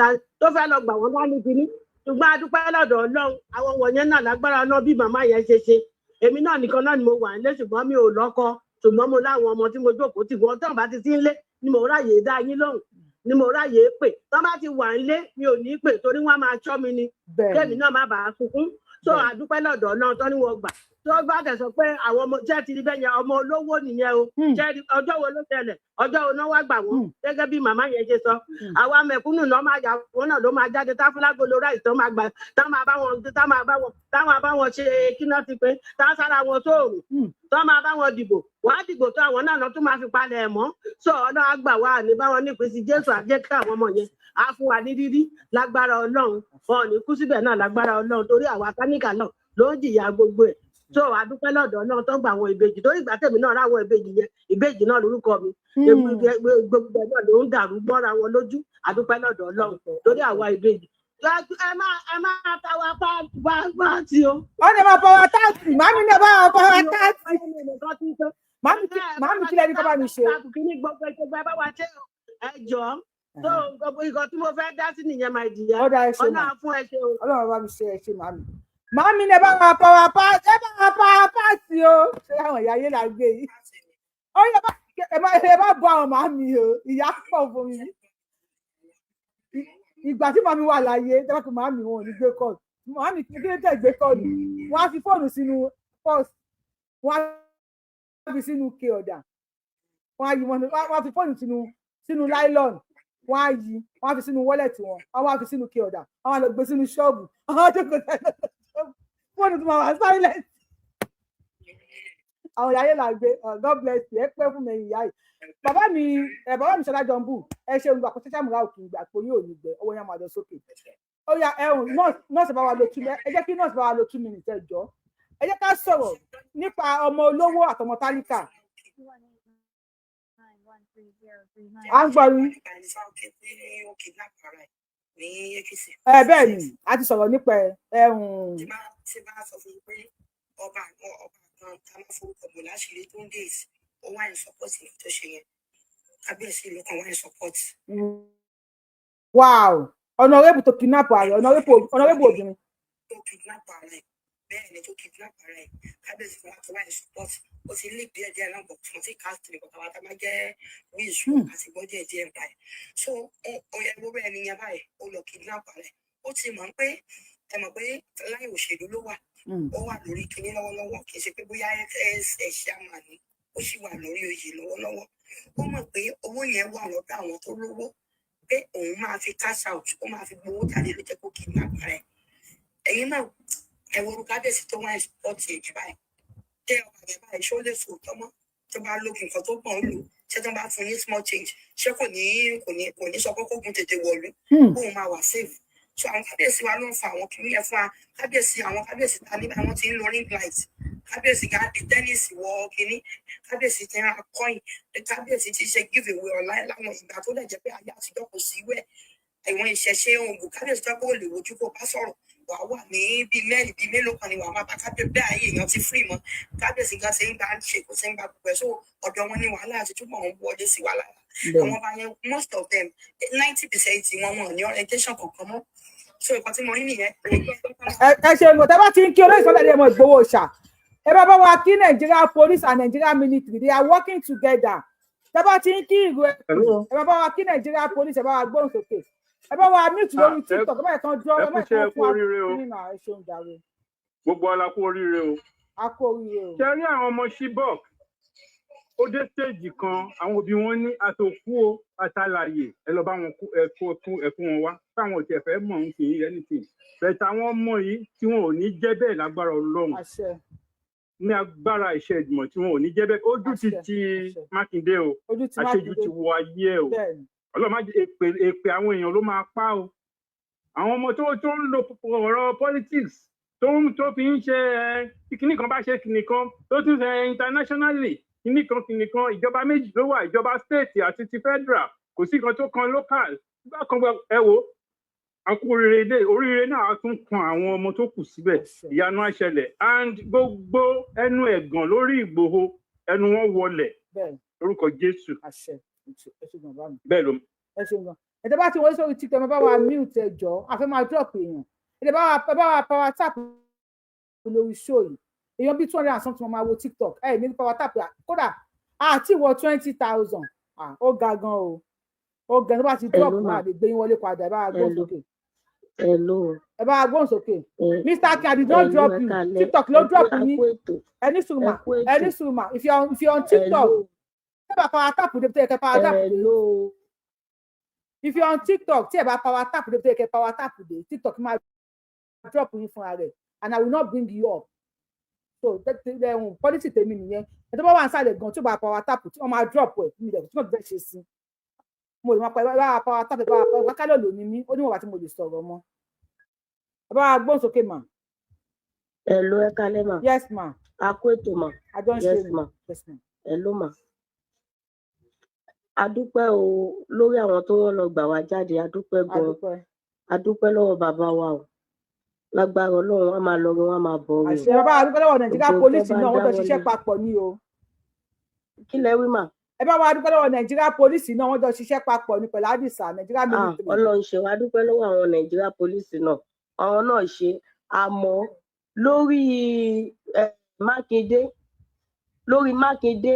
la tó fẹ́ lọ gbà wọ́n dání kínní. Ṣùgbọ́n a dúpẹ́ lọ́dọ̀ Ọlọ́run, àwọn wọ̀nyẹn náà lágbára náà bí màmá yẹn ṣe ṣe. Èmi náà nìkan náà ni mo wà nílé, ṣùgbọ́n mi ò lọ́kọ, ṣùgbọ́n mo láwọn ọmọ tí mo jókòó tì. Wọ́n tán bá ti sí nílé ni mo ráyè dá yín lóhùn, ni mo ráyè pè. Tán bá ti wà nílé, mi ò ní pè torí wọ́n máa ṣọ́ mi ni, kémi náà má bàa sunkún. So a dúpẹ́ lọ́dọ̀ Ọlọ́run tán ní wọ́n gbà tó bá tẹ̀sán pé àwọn ọmọ jẹ́ ti rí bẹ́ẹ̀ yẹn, ọmọ olówó nìyẹn o. Jẹ́ ọjọ́ wo ló ṣẹlẹ̀? Ọjọ́ wo náà wá gbà wọ́n? Gẹ́gẹ́ bí màmá yẹn ṣe sọ, àwa mẹ̀kúnnù náà máa yà wọ́n náà ló máa jáde táfúlágolo ráì tó máa gbà tá máa bá wọn ṣe kí náà ti pé tá sára wọn sóòrùn, tó máa bá wọn dìbò. Wọ́n á dìbò tó àwọn náà tún máa fi palẹ̀ ẹ̀ mọ́. So Ọlọ́run á gbà wá ní báwọn nípìn sí. Jésù àjẹká àwọn ọmọ yẹn á fún wa ní rírí lágbára Ọlọ́run. Wọn ò ní kú síbẹ̀ náà lágbára Ọlọ́run, torí àwa táníkà náà ló ń jìyà gbogbo ẹ̀. So àdúpẹ́ lọ́dọ̀ náà tó gba àwọn ìbejì, torí ìgbà tèmi náà ráwọn ìbejì yẹn, ìbejì náà lórúkọ mi, gbogbo ẹ̀ náà ló ń dàrú mọ́ra wọn lójú. Àdúpẹ́ lọ́dọ̀ Ọlọ́run torí àwa ìbejì. Ẹ máa ta wa pa pa pa tí o. Wọ́n ní ẹ máa power tap. Màmí ní ẹ bá wa power tap. Màmí, kí lẹ́ni kọ́ bá mi ṣe? Kí gbogbo ẹ bá wa ṣe o, ẹ jọ̀ọ́. So gbogbo nǹkan tí mo fẹ́ dá sí nìyẹn, máa jìyà. Ó dáa, ẹ ṣe mà. Ọlọ́run fún ẹ ṣe o. Ọlọ́run bá mi ṣe. Ẹ ṣe, màmí. Màmí ní ẹ bá wa power tap, ẹ bá wa power tap o. Ṣé àwọn ìyá ayé là ń gbé yìí? Ó yẹ ẹ má bọ àwọn màmí o. Ìyá pọ̀ fún mi. Ìgbà tí màmí wà láyé, tẹ́lẹ̀ pé màmí wọn ò ní gbé call. Màmí, kí ló tẹ̀ gbé call? Wọ́n á fi fóònù sínú purse, wọ́n á fi sínú ke ọ̀dà, wọ́n á yí wọn, wọ́n á fi fóònù sínú nylon, wọ́n á yí, wọ́n á fi sínú wallet wọn, wọ́n á fi sínú ke ọ̀dà, wọ́n á lọ gbé sínú ṣọ́ọ̀bù, wọ́n á jókòó sẹ́nu ṣọ́ọ̀bù, fóònù tó máa wà silent. Àwọn ìyá yẹn là ń gbé. God bless you. Ẹ pẹ́ fún mi, ìyá yìí. Bàbá mi, ẹ bàbá mi Ṣọlá Jọmbù, ẹ ṣeun. Gbà kó ṣẹṣẹ àmúra òkè ìgbà pé yóò ní gbẹ ọwọ́ yẹn máa lọ sókè. Ó yá, ẹhùn nọ́ọ̀sì bá wa lo two, ẹ jẹ́ kí nọ́ọ̀sì bá wa lo 2 minutes. Ẹ jọ, ẹ jẹ́ ká sọ̀rọ̀ nípa ọmọ olówó àtọmọ tálíkà. À ń gbọ́ yín. Ẹ bẹ́ẹ̀ ni, a ti sọ̀rọ̀ nípa ẹhùn. Tí bá sọ fún un pé ọba ọba kan tá a máa forúkọ bò láṣìírí tó ń dé, ó wá in support nǹkan tó ṣe yẹn. Kábíyèsí ìlú kan wá in support. Wow, honourable tó kidnap ààrẹ, honourable obìnrin. Tó kidnap ààrẹ, bẹ́ẹ̀ ni, tó kidnap ààrẹ, kábíyèsí kan wá tó wá in support. Ó ti lè díẹ̀ díẹ̀ náà bọ̀ fún tí cast ní kọ̀ọ̀kan wa tá a máa jẹ́ wíṣù àti gbọ́ díẹ̀ díẹ̀ nípa ẹ̀. So ó yẹ gbogbo ẹni yẹn báyìí, ó lọ kidnap ààrẹ. Ó ti mọ̀ pé, ẹ mọ̀ pé láì òṣèlú ló wà, ó wà lórí kinní lọ́wọ́lọ́wọ́. Kì í ṣe pé bóyá ẹ ṣàmà ní, ó sì wà lórí oyè lọ́wọ́lọ́wọ́. Ó mọ̀ pé owó yẹn wà lọ́dọ̀ àwọn tó lówó, pé òun máa fi cash out, ó máa fi gbowó jáde, ló jẹ́ kó kidnap rẹ̀. Ẹ̀yin náà ẹ wo kábíyèsí tó wá support èjì báyìí, tẹ ọba yẹn báyìí, ṣó lè sòótọ́ mọ́? Tó bá lókun nǹkan tó pọ̀ ń lò, ṣé tó bá fún ní small change, ṣé kò ní sọ pé kógun tètè wọ̀lú, kóun máa wà safe? So àwọn kábíyèsí wa ló ń fa àwọn kìnìún yẹn fún wa. Kábíyèsí, àwọn kábíyèsí ta ní àwọn tí ń lo ring light, kábíyèsí gan di tennis wọ kínní, kábíyèsí ti ra coin, kábíyèsí ti ṣe give away online láwọn ìgbà tó dẹ̀ jẹ́ pé ayé àtijọ́ kò sí wẹ̀ ìwọ̀n ìṣẹ̀ṣe oògùn. Kábíyèsí tó kó lè wojú kó bá sọ̀rọ̀, wà wà ní bíi mẹ́rin bíi mélòó kan ni wà máa bá kábíyèsí bẹ́ẹ̀. Ayé èèyàn ti free mọ́. Kábíyèsí gan ti ń gba ṣe kó ti ń gba gbogbo ẹ̀. So ọ̀dọ̀ wọn ní wàhálà àti túbọ̀ ń wọlé sí wa lára. Àwọn ọba yẹn, most of them, 90% wọn, wọn ò ní orientation kankan mọ́. So nǹkan tí mo rí nìyẹn. Ẹ ṣe ìmọ̀ tẹ́ bá ti ń kí olóyè Sunday Adéyẹmọ Ìgbòho ṣá, ẹ bá bá wa kí Nigeria police and Nigeria military. They are working together. Tẹ́ bá ti ń kí ìlú ẹ, ẹ bá bá wa kí Nigeria police, ẹ bá wa gbóhùn sókè, ẹ bá wa mute lórí TikTok, ẹ bá yẹ kán dúró, ẹ bá yẹ kán fún wa nínú. Ẹ ṣeun jàre. Gbogbo ọlá, kú oríire o. A kú oríire o. Ṣe rí àwọn ọmọ Chibok, ó dé stage kan, àwọn òbí wọn ní àtòkú o àtàlàyé, ẹ lọ bá wọn kú, ẹ kú kú ẹ kú wọn wá, táwọn ò tiẹ̀ fẹ́ mọ̀ ń fi anything bẹ̀tẹ̀. Àwọn ọmọ yìí tí wọn ò ní jẹ́ bẹ́ẹ̀ lágbára Ọlọ́run, ní agbára ìṣe ìgbìmọ̀ tí wọn ò ní jẹ́ bẹ́ẹ̀. Ojú ti ti Mákindé o, àṣejù ti wọ ayé ẹ o. Ọlọ́run má jẹ́ èpè, èpè àwọn èèyàn ló máa pa o. Àwọn ọmọ tó ń lo ọ̀rọ̀ politics tó fi ń ṣe ẹ kíní kan bá ṣe kíní kan tó tún ṣe internationally. Kíní kan kíní kan, ìjọba méjì ló wà, ìjọba state àti ti federal, kò sí kan tó kan local bákan. Ẹ wo, a kú oríire dé, oríire náà á tún kan àwọn ọmọ tó kù síbẹ̀. Àṣẹ. Ìyanu á ṣẹlẹ̀, and gbogbo ẹnu ẹ̀gàn lórí Ìgbòho, ẹnu wọn wọlẹ̀ lórúkọ Jésù. Àṣẹ. Ẹ ṣe gan, bá mi. Bẹ́ẹ̀ ló. Ẹ ṣeun gan. Ẹ tẹ́ bá ti wọlé sórí TikTok, ẹ bá wa mute, ẹ jọ̀ọ́, a fẹ́ máa drop èèyàn. Ẹ tẹ́ bá wa, ẹ bá wa power tap lórí show yìí. Èèyàn bíi 200 and something máa wo TikTok, ẹ ní power tap. Kódà àti wọ 20,000, ó ga gan o, ó ga. Tó bá ti drop Hello, ma. Máa lè gbé yín wọlé padà. Ẹ bá wa gbóhùn Hello. sókè. Hello. Ẹ bá wa gbóhùn sókè. Mr. Akin, I did not Hello, drop ẹ you. káalẹ́. TikTok ló Ẹ kú drop a yín. Kú ètò. Ẹ ní sùúrù Ẹ mà. kú Ẹ ètò. ní sùúrù mà. If you are on TikTok, Hello. tẹ́ bá power tap débi tó yẹ kẹ́ power tap dé. Hello. If you are on TikTok, tí ẹ bá power tap débi tó yẹ kẹ́ power tap dé, TikTok máa drop yín fúnra rẹ̀ and I will not bring you up. So policy tèmi nìyẹn. Ẹ tó bá wà nísàlẹ̀ gan, tí ó bá power tap, tí wọ́n máa drop ẹ̀, mi dẹ̀ tí wọ́n fẹ́ ṣe sí, mo lè máa pa. Ẹ bá power tap, ẹ bá power wákàlẹ̀ lónìí mi ó níwọ̀n bá tí mo lè sọ̀rọ̀ mọ́. Ẹ bá wa gbóhùn sókè mà. Hello, ẹ káalẹ́ mà. Yes ma. A kú ètò mà. Àjọ ń ṣe Yes ni. ma. Yes ma. Hello mà. A dúpẹ́ o lórí àwọn tó wọ́n lọ gbà wá jáde, a dúpẹ́ A gan. dúpẹ́. A dúpẹ́ lọ́wọ́ bàbá wa o. Lágbára Ọlọ́run, wọ́n máa lọ rí, wọ́n máa bọ̀ rí o. Àṣẹ. Bàbá wa dúpẹ́ lọ́wọ́ Nàìjíríà Gbogbo tó police bá náà, wọ́n jọ dáwọ́lé. ṣiṣẹ́ papọ̀ ní o. Kí lẹ wí mà? Ẹ bá wa dúpẹ́ lọ́wọ́ Nàìjíríà police náà, wọ́n jọ ṣiṣẹ́ papọ̀ ní pẹ̀lú àdìsá Nàìjíríà military. Ọlọ́run ṣe wá, dúpẹ́ lọ́wọ́ àwọn Nàìjíríà police náà. Àwọn náà ṣe, àmọ́ lórí Mákindé, lórí Mákindé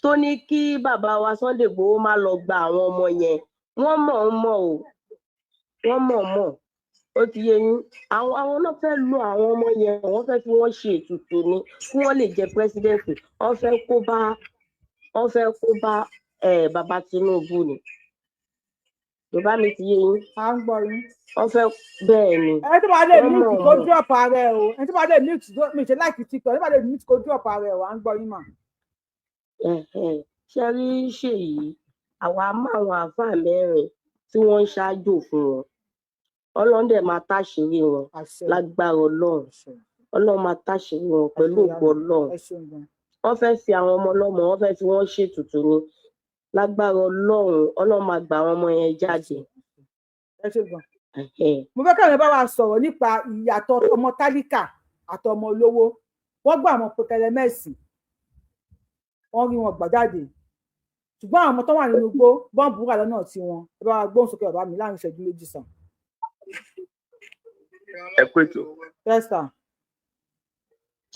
tó ní kí bàbá wa Sunday Igboho má lọ gba àwọn ọmọ yẹn, wọ́n mọ̀ ń mọ̀ o, wọ́n mọ̀ mọ̀. Ó ti yé yín, àwọn náà fẹ́ lo àwọn ọmọ yẹn, wọ́n fẹ́ fi wọ́n ṣe ètùtù ni kí wọ́n lè jẹ president. Wọ́n fẹ́ kó bá bàbá Tinubu ni. Yorùbá mi ti yé yín? À ń gbọ́ yín. Wọ́n fẹ́ bẹ́ẹ̀ ni. Ẹni tó bá lè Wọ́n mute mọ̀ kó mọ̀. drop ara ẹ o. Ẹni tó bá lè mute, mi ṣe like TikTok, ẹni tó bá lè mute kó drop ara ẹ o. À ń gbọ́ yín mà. Ẹ̀hẹ̀n. Ṣe rí ṣèyí, àwa mọ àwọn àáfàá mẹ́rin tí wọ́n ń ṣáájò fún wọn. Ọlọ́run dẹ̀ máa táṣìírí wọn. Àṣẹ. Lágbára Ọlọ́run. Àṣẹ. Ọlọ́run máa táṣìírí wọn pẹ̀lú Àṣẹ, ìyá ògo mi. Ọlọ́run. Ẹ ṣeun gan. Wọ́n fẹ́ fi àwọn ọmọ ọlọ́mọ, wọ́n fẹ́ fi wọ́n ṣètùtù ni. Lágbára Ọlọ́run, Ọlọ́run máa gba àwọn ọmọ yẹn jáde. Ẹ ṣeun gan. Ẹ̀hẹ̀n. Mo fẹ́ káwọn bá wa sọ̀rọ̀ nípa ìyàtọ̀ ọmọ tálíkà àtọmọ olówó. Wọ́n gbọ́ àwọn pẹkẹlẹmẹ́sì, wọ́n rí wọn gbà jáde, ṣùgbọ́n àwọn ọmọ tó wà nínú igbó, bọ́ǹbù wà lọ́nà tiwọn. Ẹ bá wa gbóhùn sókè, bàbá mi, láàrin ìṣẹ́jú 2 sàn. Ẹ kú ètò. Yes sir.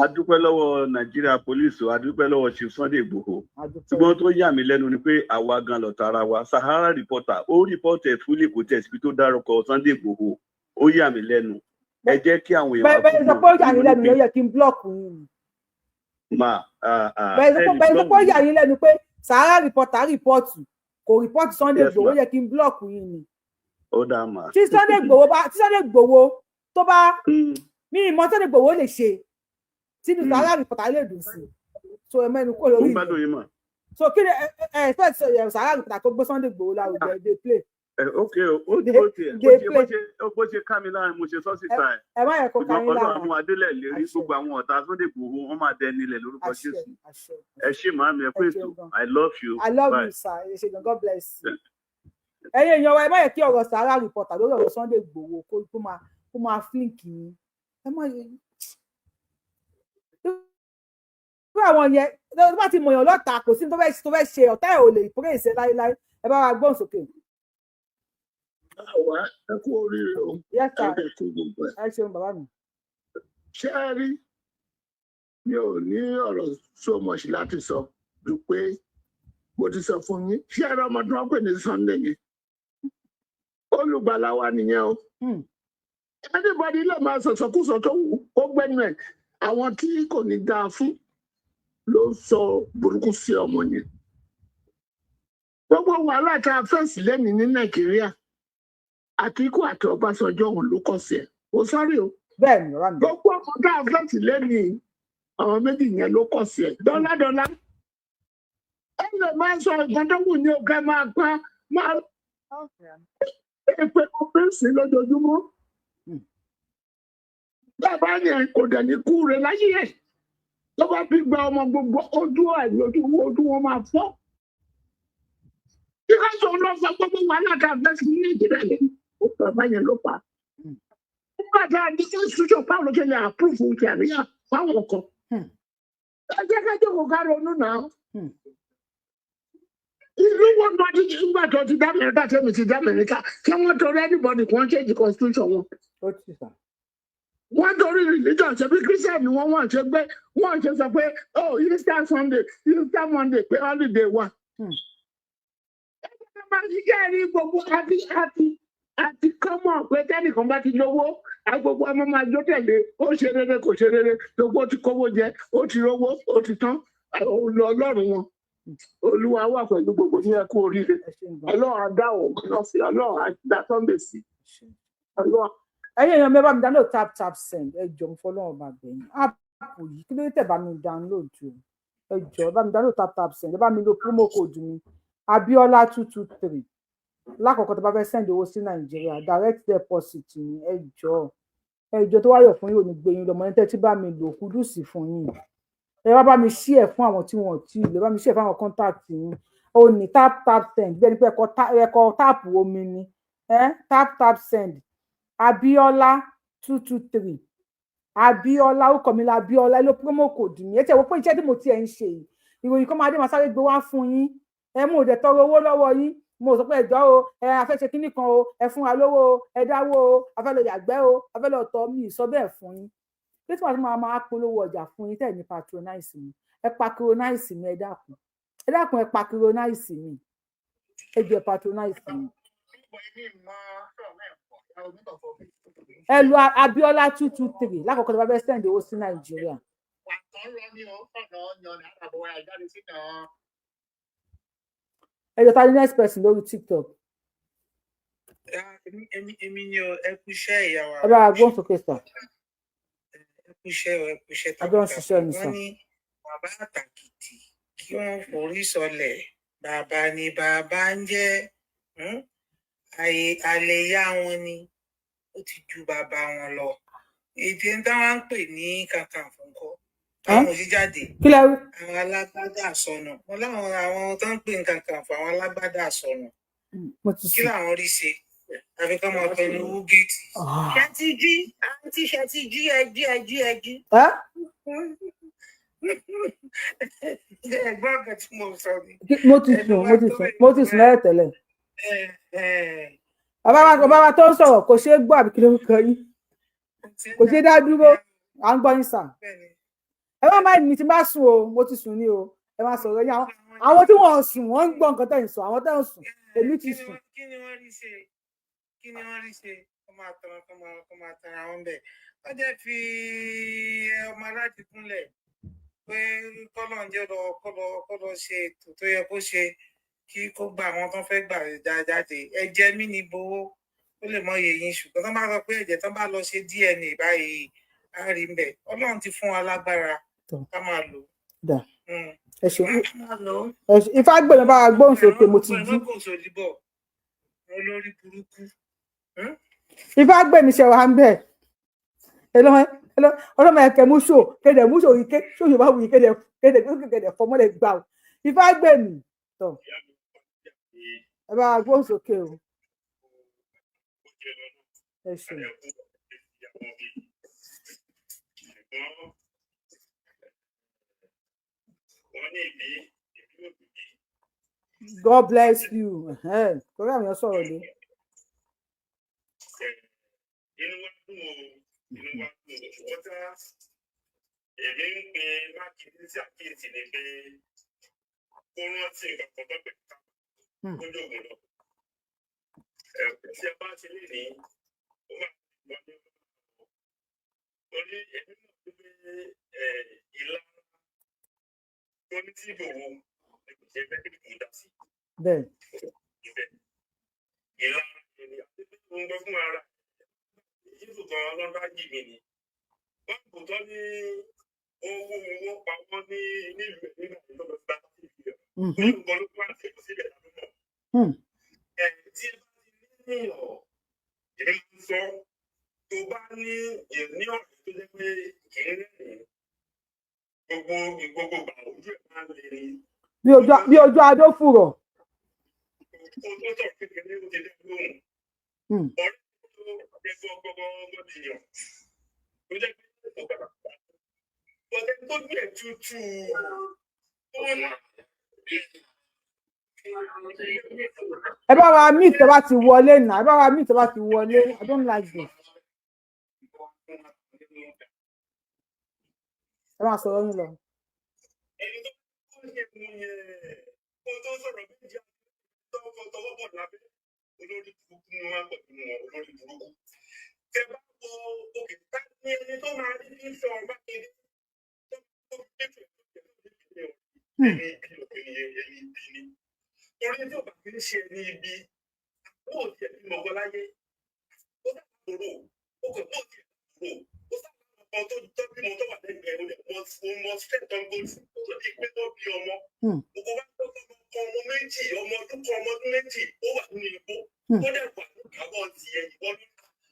A dúpẹ́ lọ́wọ́ Nàìjíríà police o, a dúpẹ́ lọ́wọ́ Chief Sunday Igboho. A dúpẹ́. Ṣùgbọ́n tó yà mí lẹ́nu ni pé àwa gan lọ̀tá ara wa. Sahara Reporter, ó report ẹ̀ fúlẹ̀, kò tẹ̀ síbi tó dárúkọ Sunday Igboho. Ó yà mí lẹ́nu. Ẹ jẹ́ kí àwọn èèyàn Bẹ́ẹ̀ wa bẹ́ẹ̀ sọ pé ó yà yín lẹ́nu, ló yẹ kí n block yín ni. Mà Bẹ́ẹ̀ sọ pé ẹ lè bẹ́ẹ̀ sọ pé ó block yà yín lẹ́nu pé Sahara Reporter report, kò report Sunday Yes, Igboho, ó ma. yẹ kí n block yín ni. Ó dáa mà. Tí Sunday Igboho tó bá ní ìmọ̀ Sunday Igboho lè ṣe tínú Sahara Reporter lè dùn sí, so ẹ mẹ́nu kúrò Mo lórí ń gbádùn ìyẹn. yín mà. So kí ni ẹ expect Sahara Reporter kó gbé Sunday Igboho lárugẹ dey play? Ẹ ok o, ó Dey ó tiẹ̀ bó dey ṣe bó play. ṣe bó ṣe ká mi lára, mo ṣe sọ síta ẹ̀. Ẹ má yẹ kó ká Ṣùgbọ́n yín Ọlọ́run lára. mú adélẹ̀ lérí. Àṣẹ. Gbogbo àwọn ọ̀tá Sunday Igboho, wọ́n máa dẹni ilẹ̀ lórúkọ Àṣẹ. Jésù. Àṣẹ. Ẹ ṣé màámi, ẹ kú Ẹ ètò. ṣeun gan. I love you. I love Bye. you sir. Ẹ ṣé gan, God bless you. Ẹ̀yin èèyàn wa, ẹ má yẹ kí ọ̀rọ̀ Sahara Reporter lórí ọ̀rọ̀ Sunday Igboho kó máa flink yín. Ẹ má yẹ irú àwọn yẹn tó bá ti mọ̀yàn lọ́ta, kò sí tó fẹ́ ṣe, ọ̀tá ẹ̀ ò lè praise ẹ láéláé. Ẹ bá wa gbóhùn sókè. Àwa ẹ kú oríire o. Yes Ẹ sir. dẹ̀ kú gbogbo ẹ̀. Ẹ ṣeun, bàbá mi. Ṣé ẹ rí, mi ò ní ọ̀rọ̀ so much láti sọ ju pé mo ti sọ fún yín. Ṣé ẹ rí ọmọ tí wọ́n pè ní Sunday yẹn, olùgbàlà wa nìyẹn o. Anybody lè máa sọ̀sọ̀kúsọ tó wù kó gbẹ́nu ẹ̀. Àwọn tí kò ní dáa fún ló ń sọ burúkú sí ọmọ yẹn. Gbogbo wàhálà tá a fèsì lẹ́nìí ní Nàìjíríà, Àtìkú àti Ọbásanjọ́, òun ló kọ̀ sí ẹ̀. Mo sáré o. Bẹ́ẹ̀ ni, bàbá mi. Gbogbo ọmọ tá a fèsì lẹ́nìí, àwọn méjì yẹn ló kọ̀ sí ẹ̀. Dọ́ládọ́lá, ẹ lè máa sọ nǹkan tó wù ní ọ̀gá, máa pa máa èpè òfìsì lójoojúmọ́. Bàbá yẹn kò dẹ̀ ní kú re láyé ẹ̀. Tó bá bí gba ọmọ, gbogbo ojú ẹ̀ lójú ojú wọn máa fọ́. Because òun lọ sọ gbogbo wàhálà tá a fẹ́ sí ní Nàìjíríà lẹ́nu, ó bàbá yẹn ló pa. Nígbà tá a ní constitution, báwo ló ṣe lè approve sharia fáwọn kan? Ẹ jẹ́ ká jókòó ká ronú náà. Ìlú wo ni wọ́n ti nígbà tó ti dá Amẹ́ríkà, tẹ́mi ti dá Amẹ́ríkà, kí wọ́n torí anybody kí wọ́n change constitution wọn? Ó ti sà. Wọ́n torí religion, ṣe bí Christian ni wọ́n, wọ́n ṣe gbé, wọ́n ṣe sọ pé, oh, Easter Sunday, Easter Monday, pé holiday wà. Ẹ máa ṣiṣẹ́ rí gbogbo àti kọ́mọ̀ pé tẹ́nìkan bá ti lówó, gbogbo ọmọ máa jó tẹ̀lé. Ó ṣe rere, kò ṣe rere, gbogbo ti kówó jẹ, ó ti rówó, ó ti tán, ó lọ. Ọlọ́run wọn, Olúwa wà pẹ̀lú gbogbo ní. Ẹ kú oríire. Ẹ ṣeun gan. Ọlọ́run á dá òun náà sí, Ọlọ́run á dá Sunday sí, Ọlọ́run. Ẹ̀yin èèyàn mi, ẹ bá mi download Tap Tap Send. Ẹ jọ̀ọ́, mo fọlọ́run bá bẹ̀yìn. App yìí, kí ló dé tẹ̀ bá mi download o? Ẹ jọ̀ọ́, ẹ bá mi download Tap Tap Send. Ẹ bá mi lo promo code mi, Abiola 223, lákọ̀ọ́kọ́ tó bá fẹ́ send owó sí Nàìjíríà. Direct deposit ni. Ẹ jọ̀ọ́, ẹ jọ̀ọ́, tó wáyọ̀ fún yín ò ní gbé yín lọ́mọ ní tẹ́tí bá mi lò. Kudos fún yín. Ẹ wá bá mi share fún àwọn tí wọn ò tí ì lò. Ẹ bá mi share fún àwọn contact yín. Ó ní Tap Tap Send, bí ẹni pé ẹ̀kọ́ tap omi ni ẹ. Tap Tap Send, Abiola 223, Abiola, ó kọ mi la Abiola. Ẹ ló promo code mi. Ẹ tẹ wọ́n pé iṣẹ́ tí mo tiẹ̀ ń ṣe yìí, ìròyìn kan máa dé, máa sáré gbé wá fún yín. Ẹ mú òde tọrọ owó lọ́wọ́ yín. Mo sọ pé ẹjọ́ o, ẹ a fẹ́ ṣe kinní kan o, ẹ fún wa lówó o, ẹ dáwó o, a fẹ́ lọ yàgbẹ́ o, a fẹ́ lọ tọ̀. Mi ì sọ bẹ́ẹ̀ fún yín. Bí tí wàá tún máa polówó ọjà fún yín, tẹ̀ ní patronize mi, ẹ patronize mi. Ẹ dákun, ẹ dákun, ẹ patronize mi. Ẹ jẹ́ patronize mi. Ẹ lo Abiola 223 lákòókò tó bá fẹ́ send owó sí Nàìjíríà. Ẹ jọ, ta ni next person lórí TikTok? Èmi ni o. Ẹ kú iṣẹ́, ìyá wa. Ẹ bá wa gbóhùn sókè, sir. Ẹ kú iṣẹ́ o, ẹ kú iṣẹ́ A jọ ń takuntakun. ṣiṣẹ́ ni, Wọ́n sir. ní bàbá àtàkìtì kí wọ́n forí sọlẹ̀, bàbá ni bàbá ń jẹ́. Àyè àlèyá wọn ni ó ti ju bàbá wọn lọ. Èdè táwọn ń pè ní kàkànfò ńkọ́? Àwọn ò sí jáde. Kí lẹ wí? Àwọn alágbádá sọnù wọn láwọn, àwọn tó ń pè ní kàkànfò, àwọn alágbádá sọnù. Mo ti Kí sùn. làwọn rí ṣe àfi kọ́ máa fẹnu wú géètì? Ṣé ti jí, àǹtí? Ṣé ti jí? Ẹ jí, ẹ jí, ẹ jí. Ẹ Ẹ̀gbọ́n kan tí mo sọ ni. Mo ti Ẹnu sùn. wa Mo ti tó sùn, mo ti sùn lẹ́yìn tẹ́lẹ̀. Ẹ ẹ Bàbá wa tó ń sọ̀rọ̀, kò ṣeé gbọ́, àbí kí ló ń kọ yín? Kò ṣeé dá dúró. À ń gbọ́ yín, sir. Ẹ má má mi ti bá sùn o, mo ti sùn ní o. Ẹ má sọ̀rọ̀ yín. Àwọn tí wọ́n sùn, wọ́n ń gbọ́ nǹkan tẹ̀ ń sọ. Àwọn tẹ̀ ń sùn, èmi ti sùn. Kí ni wọ́n rí ṣe? Kí ni wọ́n rí ṣe? Kó máa tanra wọn bẹ̀. Wọ́n jẹ́ fi ọmọ aládìkúnlẹ̀ pé kọ́lọ̀ ń jẹ́ lọ kó lọ ṣe ètò tó yẹ kó ṣe, kí kó gba àwọn tó fẹ́ gbà jáde. Ẹ̀jẹ̀ mi ní gbowó, ó lè mọ iye yín, ṣùgbọ́n tó bá sọ pé ẹ̀jẹ̀ tó bá lọ ṣe DNA báyìí, á rí ń bẹ̀. Ọlọ́run ti fún wa lágbára, ká máa lò. Dà. Ẹ ṣeun. Ká máa lò ó. Ẹ ṣe. Ifá gbèmí, bá wa gbóhùn sókè. Mo ti jí. Kò sòdìbọ̀ olórí burúkú. Ifá gbèmí, ṣe wà ń bẹ̀. Ọlọ́mọ ẹ̀kẹ́ mú ṣò kéde, mú ṣò ike ṣò yorùbá wù yí kéde kéde kéde fọmọlẹ̀ gbà ó. Ifá gbèmí tọ̀, ẹ bá wa gbóhùn sókè o. Ẹ ṣeun. God bless you. Torí àwọn èèyàn sọ̀rọ̀ lé. Inú wa dùn o, inú wa dùn o, ṣùgbọ́n tá èmi ń pe Mákindé sí àkíyèsí ni pé kó rántí nǹkan kan tó pè ká kó jòògùn lọ. Tí a bá ṣe lè ní ó máa wọ́n ní torí èmi mọ̀ pé ìlànà tó ní tí Ìgbòho ni kò ṣe fẹ́ kí Ìgbòho dá sí ibẹ̀ ìlànà ẹni àti pé mo ń gbọ́ fún ara Yíṣù kan lọ́dá yìí mi ni wọ́n kò tọ́ ní owó owó pa wọ́n ní nílùú ẹ̀ nígbà tó lọ bá sí ìlú ẹ̀ ní nǹkan ló wà sí síbẹ̀ lánàá mọ̀. Ẹ tí ẹ bá ti ní ọ̀ èmi máa ń sọ, tó bá ní ní ọ̀rẹ́ tó jẹ́ pé kì í rẹ́rìn-ín. Gbogbo gbogbo gbà, ojú ẹ̀ máa ń le ni. Bí ojú adó fùrọ̀. Kó tó sọ̀rọ̀ kékeré, ó ti dá lóhùn. Ọ̀rẹ́ tó jẹ́ gbọ́gbọ́gbọ́ ti yàn tó jẹ́ pé kò gbàgbà bọ̀dẹ̀ tó gbé ẹ̀ tútù tó ní. Ẹ bá wa mute tẹ́ bá ti wọlé nà, ẹ bá wa mute tẹ́ bá ti wọlé. I don't like this. Ẹ máa sọ̀rọ̀ yín lọ. Ẹni tó ṣe mú yẹn, kó tó sọ̀rọ̀ méjì, tọwọ́ tọwọ́ bọ̀ lábẹ́. Olórí burúkú ni wọ́n pọ̀ nínú wọn, olórí burúkú. Tẹ bá wo òkè tá ní ẹni tó máa rí ní sọ Mákindé tó tó fi tó fi ẹni ibi lòkè nìyẹn, ẹni ibi ni. Torí tí ò bá fi ń ṣe ẹni ibi, bó o tiẹ̀ bí mọ̀gọ́ láyé, ó sàkóró ó kò bó o tiẹ̀ kúrò, ó sàkóró kan tó tó bímọ tó wà lẹ́gbẹ̀ẹ́, ó lè mọ ó mọ strength tó ń go through ó tó di pé tó bí ọmọ. Gbogbo wa tó ọmọ kan, ọmọ méjì, ọmọ ọdún kan, ọmọ ọdún 2, ó wà nínú igbó. Ó dẹ̀ wà ní ìkáwọ́ tiẹ̀. Ìwọ ló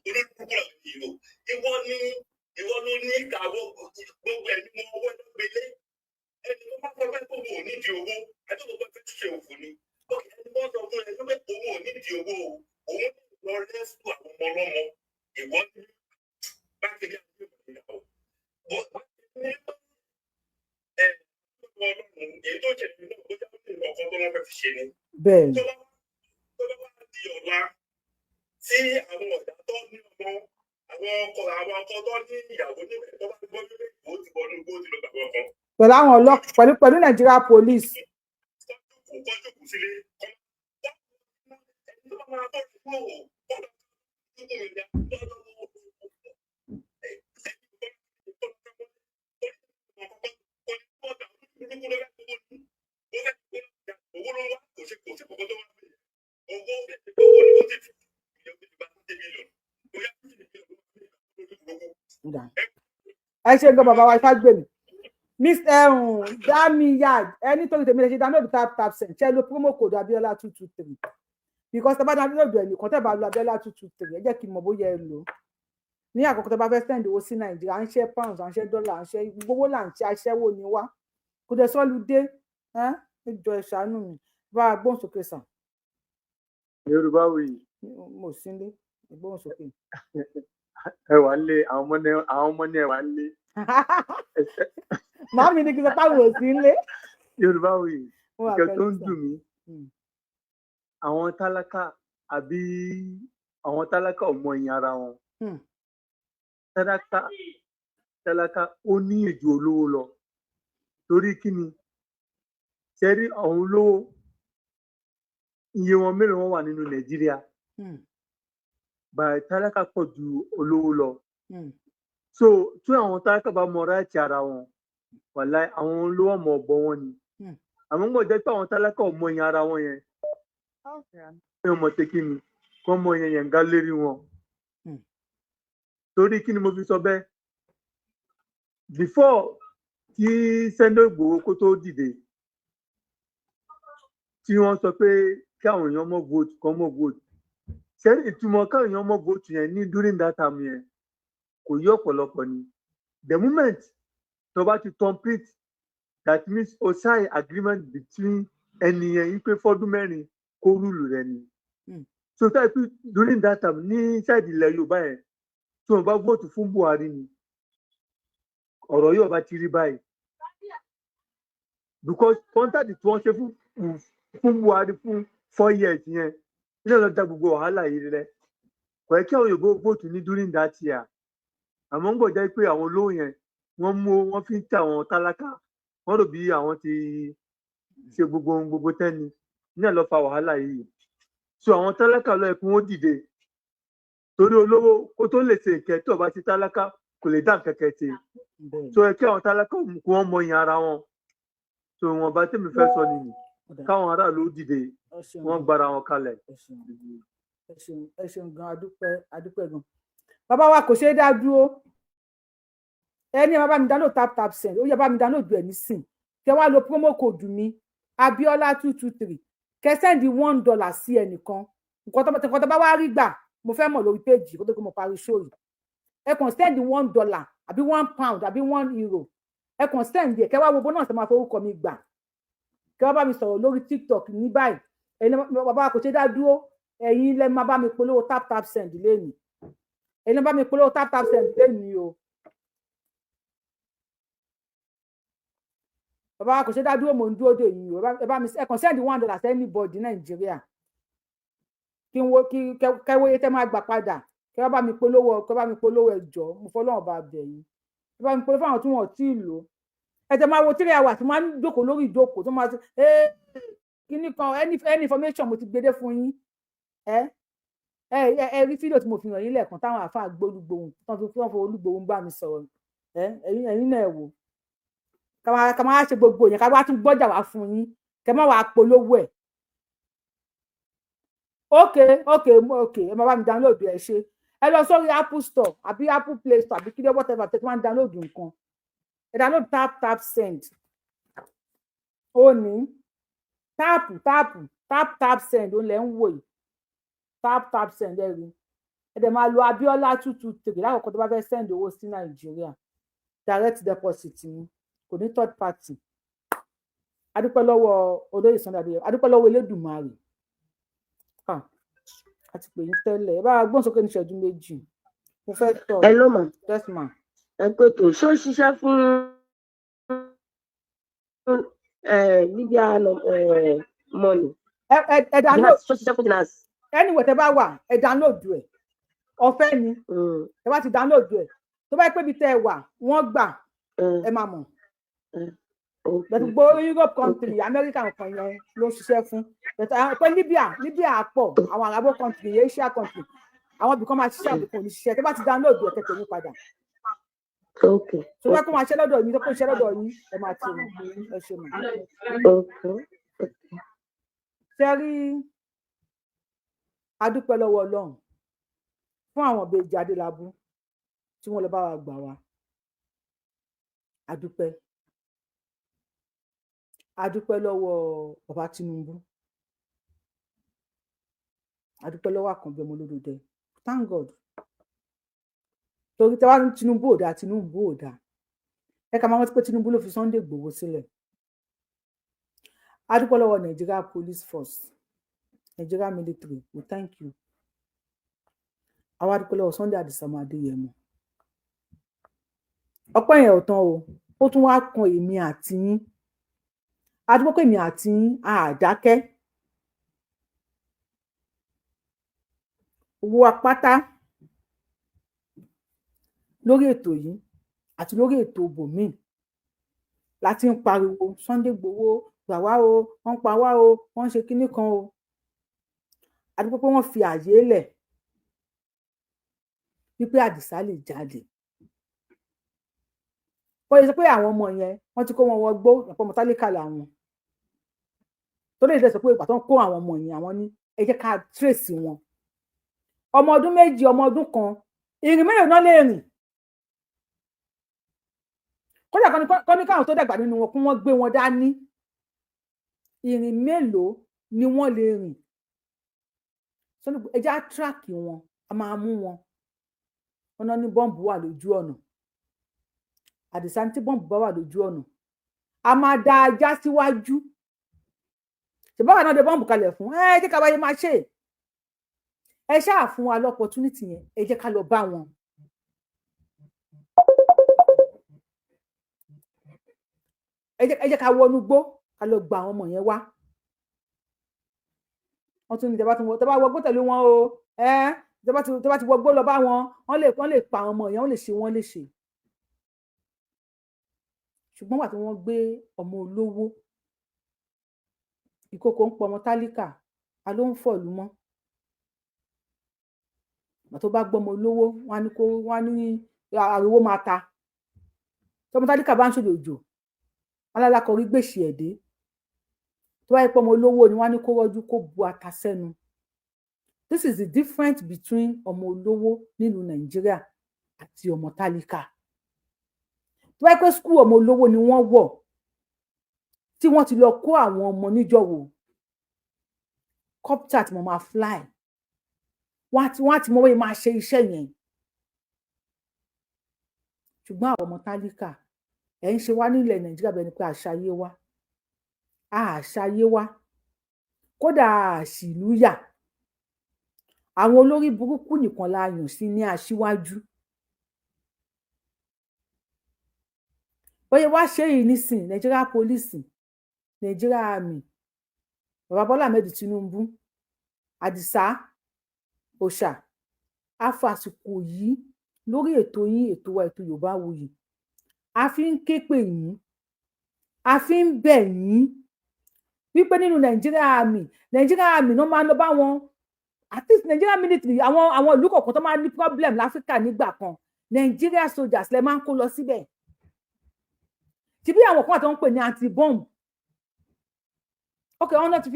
olórí burúkú làwọn ènìyàn o. Ìwọ ní, ìwọ ló ní ìkáwọ́ gbogbo ẹ̀ ní mo owó ẹ̀ gbélé. Ẹni tó bá sọ pé kó wò nídìí owó, ẹni tó bá fẹ́ ṣe òfò ni. Ok, ẹni tó sọ fún ẹ pé òun ò nídìí owó o, òun lọ rescue àwọn ọmọ ọlọ́mọ. Ìwọ ní Mákindé àti ìyàwó bó ní ẹ Ọlọ́run èyí tó ṣẹlẹ̀ náà, bóyá ó ní ọkọ tó wọ́n fẹ́ fi ṣe ni. Bẹ́ẹ̀. Tó bá wá di ọ̀la, tí àwọn ọ̀dà tó ní ọmọ, àwọn ọkọ tó ní ìyàwó níbẹ̀, tó bá gbọ́ wípé ìwọ ti wọnú igbó, ti lọ gbàgbọ́ kan. Pẹ̀lú àwọn ọlọ́pàá, pẹ̀lú Nigeria police. Kó jókòó sílé ẹni tó bá máa bọ̀ kúrò kó lọ kúrò ìyá lọ́wọ́. Owó ló ń wá, kò sí kò sí kòkó tó wá bẹ́ẹ̀. Owó owó ni ó ti fi ìyẹn ti gba 50 million, bóyá 50 million ló wá bẹ́ẹ̀ lórí gbogbo. Ẹ ṣe gan, bàbá wa Ifágbèmí, Mr Damiyad. Ẹ nítorí tèmi lè ṣe download Tap Tap Send. Ṣe lo promo code Abiola 223? Because tẹ bá download ẹ nìkan, tẹ bá lo Abiola 223, ẹ jẹ́ kí n mọ̀ bóyá ẹ lò ó ní àkọ́kọ́. Tẹ bá fẹ́ send owó sí Nàìjíríà, à ń ṣe pounds, à ń ṣe dollar, à ń ṣe gbogbo là ń ṣe. Aṣẹ́wó ni wá, kò dẹ̀ sọ́ọ́lù dé. Ẹ jọ, ẹ ṣàánú mi, bá a gbóhùn sókè sàn. Yorùbá wuyì. Mo sí nílé, gbóhùn sókè. Ẹ wà ń lé àwọn ọmọ ní, àwọn ọmọ ní, ẹ wà ń lé. Màámi ní kí n sọ pé àwọn ò sí nílé. Yorùbá wuyì. Mo wà Nǹkan pẹ̀lú tó ń sà. dùn mí, àwọn tálákà, àbí àwọn tálákà ò mọ ìyẹn ara wọn. Tálákà ó ní èjò olówó lọ. Torí kí ni ṣe rí àwọn olówó, iye wọn mélòó wọn wà nínú Nàìjíríà? Báyìí, tálákà pọ̀ ju olówó lọ. So tí àwọn tálákà bá mọ right ara wọn, wàláì, àwọn olówó mọ ọ̀bọ wọn ni. Àmọ́ ń gbọ́ jẹ́ pé àwọn tálákà ò mọ ìyẹn ara wọn yẹn, ní ọmọ tẹ kí ni kọ́ mọ ìyẹn yẹn ń gá lérí wọn. Torí kí ni mo fi sọ bẹ́ẹ̀? Before kí Sunday Igboho kó tó dìde, tí wọ́n sọ pé kí àwọn èèyàn mọ̀ vote, kọ́ mọ̀ vote, ṣé ìtumọ̀ káwọn èèyàn mọ̀ vote yẹn ní during that time yẹn kò yí ọ̀pọ̀lọpọ̀ ni. The moment tó bá ti complete, that means o sign agreement between ẹni yẹn yí pé fọ́dún 4 kó rule rẹ ni. So táyì pé during that time ní side ilẹ̀ Yorùbá yẹn, tí wọ́n bá vote fún Buhari ni, ọ̀rọ̀ yóò bá ti rí báyìí, because contract tí wọ́n ṣe fún Buhari fún 4 years yẹn ilé lọ da gbogbo wàhálà yìí rẹ. Kò yẹ kí àwọn Yorùbá vote ní during that year. Àmọ́ ń gbọ́ jẹ́ pé àwọn olówó yẹn, wọ́n mú, wọ́n fi ń tẹ àwọn tálákà, wọ́n rò bí àwọn ti ṣe gbogbo ohun gbogbo tẹ́ni ní ẹ̀ lọ́ fa wàhálà yìí. So àwọn tálákà ló yẹ kí wọ́n dìde, torí olówó kó tó lè ṣe ìkẹ́, tó bá ti tálákà kò lè dá nǹkan kẹ́ ṣe. So yẹ kí àwọn tálákà kí wọ́n mọ ìyẹn ara wọn. So wọn bá tèmi fẹ́ sọ nìyí, káwọn aráàlú dìde, Ẹ ṣeun wọ́n gan. gbára wọn kalẹ̀. Ẹ ṣeun, ẹ ṣeun, ẹ ṣeun gan. Adúpẹ́, adúpẹ́ gan. Bàbá wa kò ṣeé dá dúró. Ẹni ẹ máa bá mi download Tap Tap Send, ó yẹ bá mi download ẹ nísìn, kẹ wá lo promo code mi Abiola 223, kẹ send $1 sí ẹnìkan. Nǹkan tó bá wá rí gbà, mo fẹ́ mọ̀ lórí péjì kó tó kó mo parí show yìí. Ẹ kàn send $1 àbí £1 àbí €1. Ẹ kàn send ẹ, kẹ wá wo bó náà ṣe máa forúkọ mi gbà. Kẹ wá bá mi sọ̀rọ̀ lórí TikTok ní báyìí. Ẹ̀yin bàbá kò ṣe dá dúró. Ẹ̀yin lẹ máa bá mi polówó Tap Tap Send lẹ́nìí. Ẹ̀yin lẹ bá mi polówó Tap Tap Send lẹ́nìí o. Bàbá kò ṣe dá dúró, mò ń dúró dè yín o. Ẹ bá mi, ẹ kàn send $1 sí anybody Nàìjíríà, kí n wo kí kẹwòye tẹ máa gbà padà. Kẹ wá bá mi polówó, kẹ bá mi polówó. Ẹ jọ̀ọ́, mo fọlọ́run bá bẹ̀ yín, ẹ bá mi polówó fáwọn tí wọn ò tí ì lò. Ẹ tẹ máa wo 3 hours máa ń jókòó lórí ìjókòó tó máa ṣe ẹ kíní kan. Any information, mo ti gbede fún yín. Ẹ rí fídíò tí mo fi hàn yín lẹ́ẹ̀kan, táwọn àáfàá gbólúgbòhùn tán fi wọ́n fọ olúgbòhùn bá mi sọ̀rọ̀. Ẹ ẹ̀yin náà, ẹ wò ká máa ṣe gbogbo yẹn, ká wá tún gbọ́jà wá fún yín, kẹ má wàá polówó ẹ̀. Ok, ẹ máa bá mi download. Ẹ ṣe, ẹ lọ sórí Apple Store àbí Apple Play Store àbí kílẹ̀, whatever tẹ́ tí wọ́n ń download nǹkan. Ẹ download Tap Tap Send. Ó ní tap tap tap tap send, ó lẹ̀ ń wò yìí, Tap Tap Send. Ẹ rí, ẹ dẹ̀ máa lo Abiola 223 lákòókò tó bá fẹ́ send owó sí Nàìjíríà. Direct deposit ni, kò ní third party. Adúpẹ́ lọ́wọ́ olóyè Sunday Adéyẹmọ, adúpẹ́ lọ́wọ́ Elédùmarè. A ti pè yín tẹ́lẹ̀. Ẹ bá wa gbóhùn sókè ní ìṣẹ́jú 2, mo fẹ́ tọ̀. Ẹ ló mà. Yes ma. Ẹ pé tó ṣó ṣiṣẹ́ fún Libya money? Ẹ download. Ṣó ṣiṣẹ́ fún finance? Anyway, tẹ bá wà, ẹ download ẹ, ọ̀fẹ́ ni. Tẹ bá ti download ẹ, tó bá yẹ pé ibi tẹ ẹ wà wọ́n gbà, ẹ máa mọ̀. Bẹ̀tù gbogbo Europe country, America nǹkan yẹn ló ń ṣiṣẹ́ fún. Bẹ̀tù pé Libya pọ̀, àwọn Arab country, Asia country, àwọn ibìkan máa ṣiṣẹ́, àbùkù ò ní ṣiṣẹ́. Tẹ bá ti download ẹ, kẹtẹ ní padà. Tó bá kó máa ṣe lọ́dọ̀ yín, tó kó ṣe lọ́dọ̀ yín, ẹ máa ti mọ̀. Ẹ ṣe mọ̀. Ṣe rí, adúpẹ́ lọ́wọ́ Ọlọ́run fún àwọn ìbejì Adélábù tí wọ́n lọ bá wa gbà wá. Adúpẹ́, adúpẹ́ lọ́wọ́ bàbá Tinubu, adúpẹ́ lọ́wọ́ Àkànbí ọmọ Olódòdẹ. Thank God, torí tí wàá ní Tinubu ò dáa, Tinubu ò dáa, ẹ kà máa rántí pé Tinubu ló fi Sunday Igboho sílẹ̀. Adúpẹ́ lọ́wọ́ Nigeria Police Force, Nigeria military, we thank you. Àwa dúpẹ́ lọ́wọ́ Sunday Adisa Adéyẹmọ. Ọpẹ́ yẹn ò tán o, ó tún wá kan èmi àti yín. A dúpẹ́ pé èmi àti yín a dákẹ́ owó apáta lórí ètò yìí àti lórí ètò bòmíì láti ń pariwo Sunday Igboho gbà wá o, wọ́n ń pa wá o, wọ́n ń ṣe kinní kan o. A dúpẹ́ pé wọ́n fi àyè lẹ̀ wípé Àdìsá lè jáde. Wọ́n lè sọ pé àwọn ọmọ yẹn, wọ́n ti kó wọn wọgbó, ọ̀pọ̀ ọmọ tálíkà làwọn tó lè sọ pé ìgbà tó ń kó àwọn ọmọ yẹn, àwọn ní ẹ jẹ́ ká trace wọn. Ọmọ ọdún 2, ọmọ ọdún 1, ìrìn mélòó náà lè rìn? Kódà kọ́ ní káwọn tó dàgbà nínú wọn kí wọ́n gbé wọn dání, ìrìn mélòó ni wọ́n lè rìn? Ẹ jẹ́ á track wọn, a máa mú wọn. Wọn náà ní bọ́ǹbù wà lójú ọ̀nà. Àdìsá, tí bọ́ǹbù bá wà lójú ọ̀nà, a máa da ajá síwájú. Ṣèbáwá náà de bọ́ǹbù kalẹ̀ fún ẹ. Jẹ́ ká wáyé máa ṣe. Ẹ ṣáà fún wa l'opportunity yẹn, ẹ jẹ́ ká lọ bá wọn. Ẹ jẹ́ ká wọnú gbó, ká lọ gba àwọn ọmọ yẹn wá. Wọ́n tún ní tẹ́ bá wọgbó tẹ̀lé wọn o, ẹ tẹ́ bá ti wọgbó lọ bá wọn, wọ́n lè pa àwọn ọmọ yẹn, wọ́n lè ṣe wọ́n léṣe. Ṣùgbọ́n wà tí wọ́n gbé ọmọ olówó, ìkòkò ń pọ ọmọ tálíkà, a ló ń fọ̀lú mọ́. Ìgbà tó bá gbọ́mọ olówó, wọ́n á ní kó, wọ́n á ní ariwo máa ta. Tọmọ tálíkà bá ń ṣòjòjò, alálákọ̀ọ́rí gbèsè ẹ̀dẹ́. Tó bá yẹ pé ọmọ olówó ni, wọ́n á ní kó rọ́jú kó bu ata sẹ́nu. This is the difference between ọmọ olówó nílùú Nàìjíríà àti ọmọ tálíkà. Tó bá yẹ pé school ọmọ olówó ni wọ́n wọ̀ tí wọ́n ti lọ kó àwọn ọmọ níjọ̀wọ́, copter tí mo máa fly, wọ́n á ti mọ bóyá máa ṣe iṣẹ́ yẹn. Ṣùgbọ́n àwọn ọmọ tálíkà Ẹ̀ ń ṣe wá nílẹ̀ Nàìjíríà bẹ́ẹ̀ ni pé àṣàyé wa, àṣàyé wa, kódà àṣìlú yà. Àwọn olórí burúkú nìkan la yàn sí ní aṣíwájú. Bóyá wá ṣe yìí nísìn, Nigeria Police, Nigeria Army, bàbá Bọ́lá Ahmed Tinubu, Àdìsá Òòṣà, a fàsìkò yìí lórí ètò yín, ètò wa, ètò Yorùbáwùyí, a fi ń ké pè yín, a fi ń bẹ̀ yín wípé nínú Nigeria Army, Nigeria Army náà máa ń lọ bá wọn, at least Nigeria military, àwọn ìlú kọ̀ọ̀kan tó máa ń ní problem láfíríkà nígbà kan, Nigeria soldiers lẹ máa ń kó lọ síbẹ̀. Tìbí àwọn kan àti wọn ń pè ní anti-bomb. Ok, wọn náà ti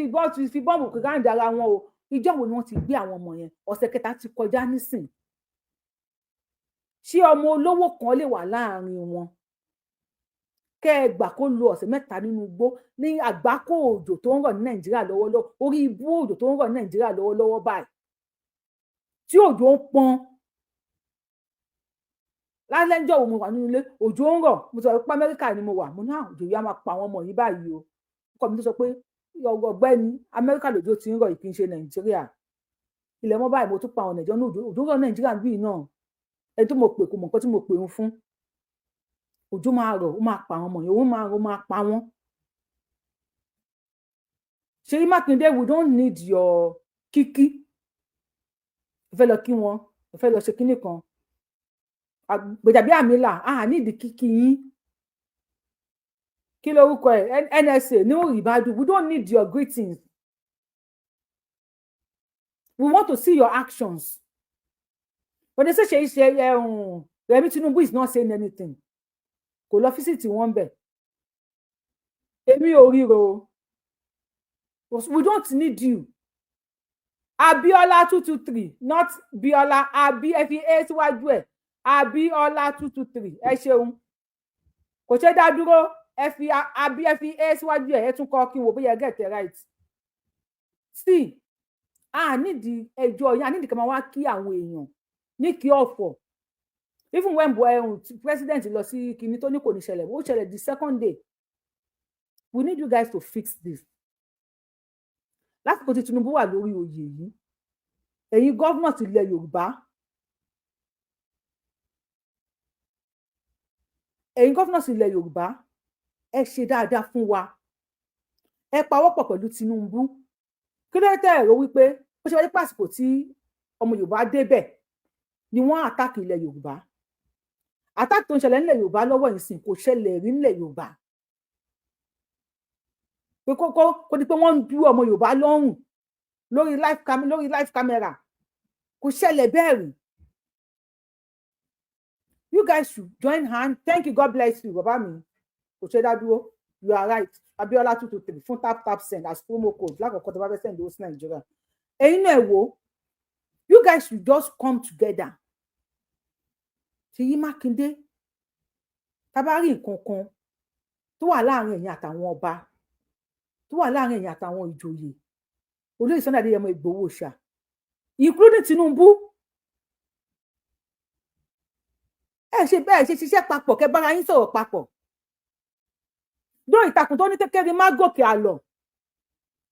fi bọ́ǹbù round ara wọn o. Ìjọ wo ni wọ́n ti gbé àwọn ọmọ yẹn? Ọ̀sẹ̀ kẹta ti kọjá nísìn. Ṣé ọmọ olówó kan lè wà láàrin wọn kẹ́ ẹ gbà kó lo ọ̀sẹ̀ 3 nínú igbó ní àgbákò òjò tó ń rọ̀ ní Nàìjíríà lọ́wọ́lọ́wọ́, orí ibú òjò tó ń rọ̀ ní Nàìjíríà lọ́wọ́lọ́wọ́ báyìí, tí òjò ń pọn lálẹ́jọ́ wo? Mo wà nínú ilé, òjò ń rọ̀. Mo sọ pé Amẹ́ríkà ni mo wà. Mo ní òjò yìí á máa pa àwọn ọmọ yìí báyìí o. Ọkọ mi tó sọ pé, ọ̀gbẹ́ni, Amẹ́ríkà lòjò ti ń rọ̀ yìí, kì í ṣe Nàìjíríà. Ilẹ̀ mọ́ báyìí, mo tún pa àwọn Nàìjíríà ní òjò ń rọ̀ Nàìjíríà bíi náà. Ẹni tó mo pè kò mọ̀ nǹkan tí mo pè ń fún. Òjò máa rọ̀, ó máa pa àwọn ọmọ yìí, òun máa rọ̀, ó máa pa wọ́n. Ṣèyí Mákindé, we don't need your kíkí. Ẹ fẹ́ lọ kí wọn, ẹ fẹ́ lọ ṣe kinní kan, Gbèjàbíàmílà, a nídìí kíkí yín. Kí lorúkọ ẹ? NSA ní Ribadu, we don't need your greetings. We want to see your actions. But they say ṣe ṣe Rẹ̀mí Tinubu is not saying anything. Kò lọ visit wọn bẹ̀. Èmi ò ríro. We don't need you. Abiola 223, not Biola Abi. Ẹ fi a síwájú ẹ, Abiola 223. Ẹ ṣeun, kò ṣe dá dúró. Ẹ fi abi, ẹ fi a síwájú ẹ. Ẹ tún kọ kí n wò bóyá ẹ get it right. See, a nídìí ẹjọ́ yẹn, a nídìí ká máa wá kí àwọn èèyàn ní kí ọ̀fọ̀. Even when president lọ sí kinní tó ní kò ní ṣẹlẹ̀, ó ṣẹlẹ̀ the second day. We need you guys to fix this. Lásìkò tí Tinubu wà lórí oyè yìí, ẹ̀yin governor tilẹ̀ Yorùbá, ẹ̀yin governor ilẹ̀ Yorùbá, ẹ ṣe dáadáa fún wa. Ẹ pawọ́pọ̀ pẹ̀lú Tinubu. Kí ló tẹ̀ ẹ̀rọ wípé ó ṣe wáyé pàsìkò tí ọmọ Yorùbá débẹ̀ ni wọ́n attack ilẹ̀ Yorùbá? Attack tó ń ṣẹlẹ̀ nílẹ̀ Yorùbá lọ́wọ́ ìsìn kò ṣẹlẹ̀ rí nílẹ̀ Yorùbá, pé kókó kó di pé wọ́n ń dú ọmọ Yorùbá lọ́rùn lórí live camera. Kò ṣẹlẹ̀ bẹ́ẹ̀ rí. You guys should join hand. Thank you, God bless you. Bàbá mi, kò ṣe dá dúró. You are right. Abiola 223 fún Tap Tap Send as promo code lákòókò tó bá fẹ́ send owó sí Nàìjíríà. Ẹ̀yin náà, ẹ wò, you guys should just come together. Ṣèyí Mákindé, tá bá rí nǹkan kan tó wà láàrin ẹ̀yin àtàwọn ọba, tó wà láàrin ẹ̀yin àtàwọn ìjòyè, olóyè Sunday Adéyẹmọ Ìgbòho ṣá, including Tinubu, ẹ ṣe bẹ́ẹ̀, ṣe ṣiṣẹ́ papọ̀, kẹ́ bára yín sọ̀rọ̀ papọ̀. Dó ìtàkùn tó ní kékeré má gòkè àlọ́,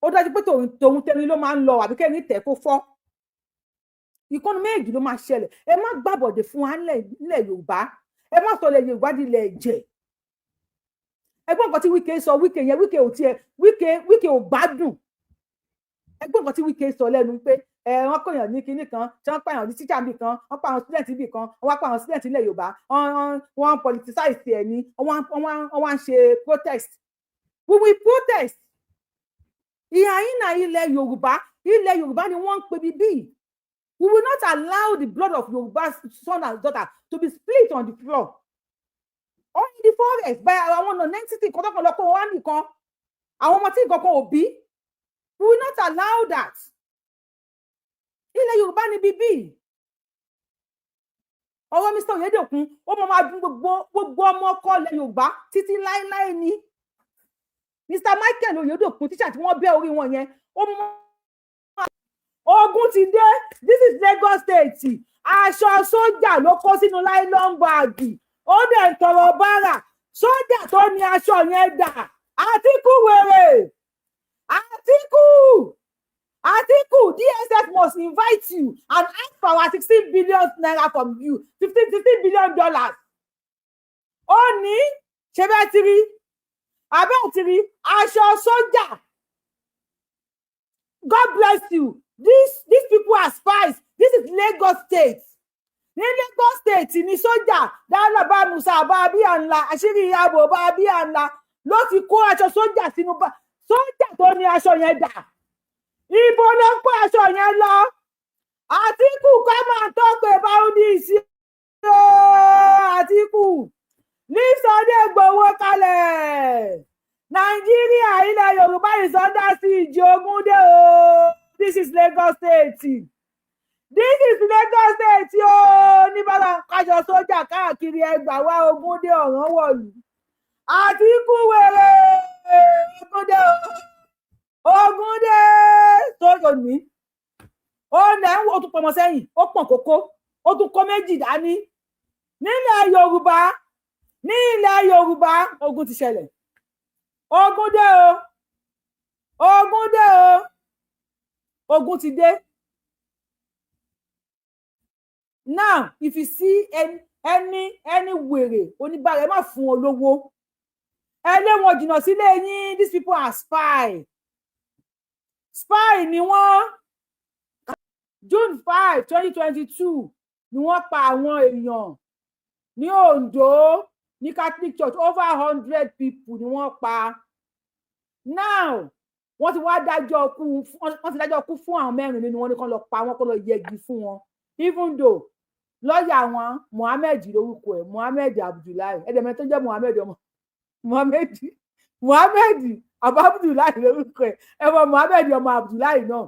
ó dájú pé tòun tẹrin ló máa ń lọ, àbí kẹrin tẹ̀ kó fọ́. Ìkànnì méjì ló máa ṣẹlẹ̀. Ẹ má gbàbọ̀dè fún wa nílẹ̀ Yorùbá. Ẹ má sọ ilẹ̀ Yorùbá di ilẹ̀ ẹ̀jẹ̀. Ẹgbọ́n nǹkan tí Wike sọ. Wike yẹn, Wike ò tiẹ̀, Wike ò gbádùn. Ẹgbọ́n nǹkan tí Wike sọ lẹ́nu pé ẹ wọ́n kọyàn ní kinní kan, tí wọ́n pààyàn ní tíṣà bì kan, wọ́n pa àwọn student bì kan, wọ́n wá pa àwọn student ilẹ̀ Yorùbá, wọ́n politicize ẹ̀ ní wọ́n wá ń ṣe protest. We will protest. Ìhà yín náà, ilẹ̀ Yorùbá, ilẹ̀ Yorùbá ni wọ́n ń pè bíbí. We will not allow the blood of Yorùbá son and daughter to be split on the floor or in the forest by àwọn non-entity kọ́tọ́kan lọ kó wọn wá nìkan, àwọn ọmọ tí nǹkan kan ò bí. We will not allow that. Ilẹ̀ Yorùbá ni bíbí. Ọ̀rọ̀ Mr. Oyedokun, ó máa máa dún gbogbo ọmọ ọkọ ilẹ̀ Yorùbá títí láéláé ni. Mr. Michael Oyedokun, tíṣà tí wọ́n bẹ́ orí wọn yẹn, ó máa ogun ti dé. This is Lagos State. Aṣọ sójà ló kó sínú nylon bag, ó dẹ̀ ń tọrọ báárà. Sójà tó ní aṣọ yẹn dà? Àtíkù wèrè, Àtíkù, Àtíkù, DSS must invite you and ask for our ₦16 billion from you, 15, $16 billion. Ó ní ṣe bẹ́ẹ̀ ti rí abẹ́ ti rí aṣọ sójà. God bless you. These people are spies. This is Lagos State. Ní Lagos State ní sójà dáná bá musa bá bíà ńlá, àṣírí ààbò bá bíà ńlá ló ti kó aṣọ sójà sínú bá. Sójà tó ní aṣọ yẹn dà? Ibo ló ń kó aṣọ yẹn lọ? Àtíkù, come and talk about this ooo. Àtíkù ní Sunday Igboho kalẹ̀. Nàìjíríà, ilẹ̀ Yorùbá is under siege. Ogun dé o. This is Lagos State, this is Lagos State o. Ní bàbá ń kájọ sójà káàkiri, ẹgbàá wá, ogun dé, ọ̀ràn wọ̀lú. Àtíkù wèrè, ogun dé o, ogun dé. Tó ní ó lẹ̀ ń wo, ó tún pọmọ sẹ́yìn, ó pọ̀n kókó, ó tún kó méjì dání. Nílẹ̀ Yorùbá, ní ilẹ̀ Yorùbá, ogun ti ṣẹlẹ̀. Ogun dé o, ogun dé o, ogun ti dé. Now, if you see any wèrè oníbàárà, ẹ má fún wọn lówó, ẹ lé wọn jìnnà sílé yín. These people are spy, spy ni wọ́n. June 5, 2022 ni wọ́n pa àwọn èèyàn ní Ondo ní Catholic Church. Over 100 people ni wọ́n pa. Now wọ́n ti wá dájọ́ ikú, wọ́n ti dájọ́ ikú fún àwọn mẹ́rin nínú wọn, ní kán lọ pa wọ́n, kó lọ yẹgi fún wọn, even though lọ́ọ̀yà wọn, Mohammed lórúkọ ẹ̀, Mohammed Abdullahi, ẹ̀dẹ̀mẹ́ tó jẹ́ Mohammed, ọmọ Mohammed, Mohammed abu Abdullahi lórúkọ ẹ̀, ẹ̀mọ Mohammed ọmọ Abdullahi náà,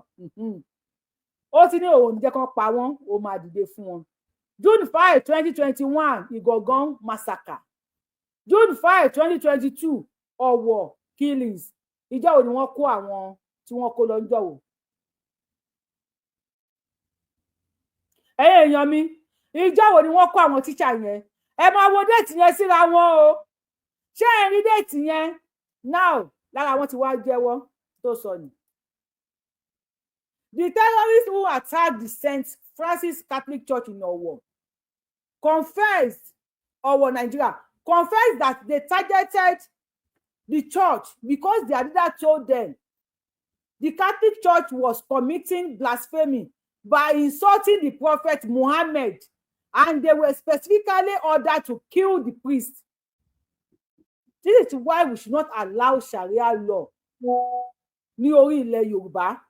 ó ti ní òun jẹ́ kán pa wọ́n, ó máa dìde fún wọn. June 5, 2021, Ìgàngán massacre. June 5, 2022, Ọ̀wọ̀ killings. Ìjọ wo ni wọ́n kó àwọn tí wọ́n kó lọ ń jọ̀wọ́? Ẹ̀yin èèyàn mi, ìjọ wo ni wọ́n kó àwọn tíṣà yẹn? Ẹ máa wo date yẹn síra wọn o. Ṣé ẹ rí date yẹn now? Lára wọn ti wá jẹ́wọ́ tó sọ ni. The terrorists who attacked the St. Francis Catholic Church in Owo confessed, Owo, Nigeria, confessed that they targeted the church because their leader told them the Catholic Church was committing blasphemy by insulting the Prophet Muhammad, and they were specifically ordered to kill the priest. This is why we should not allow Sharia law ní orí ilẹ̀ Yorùbá.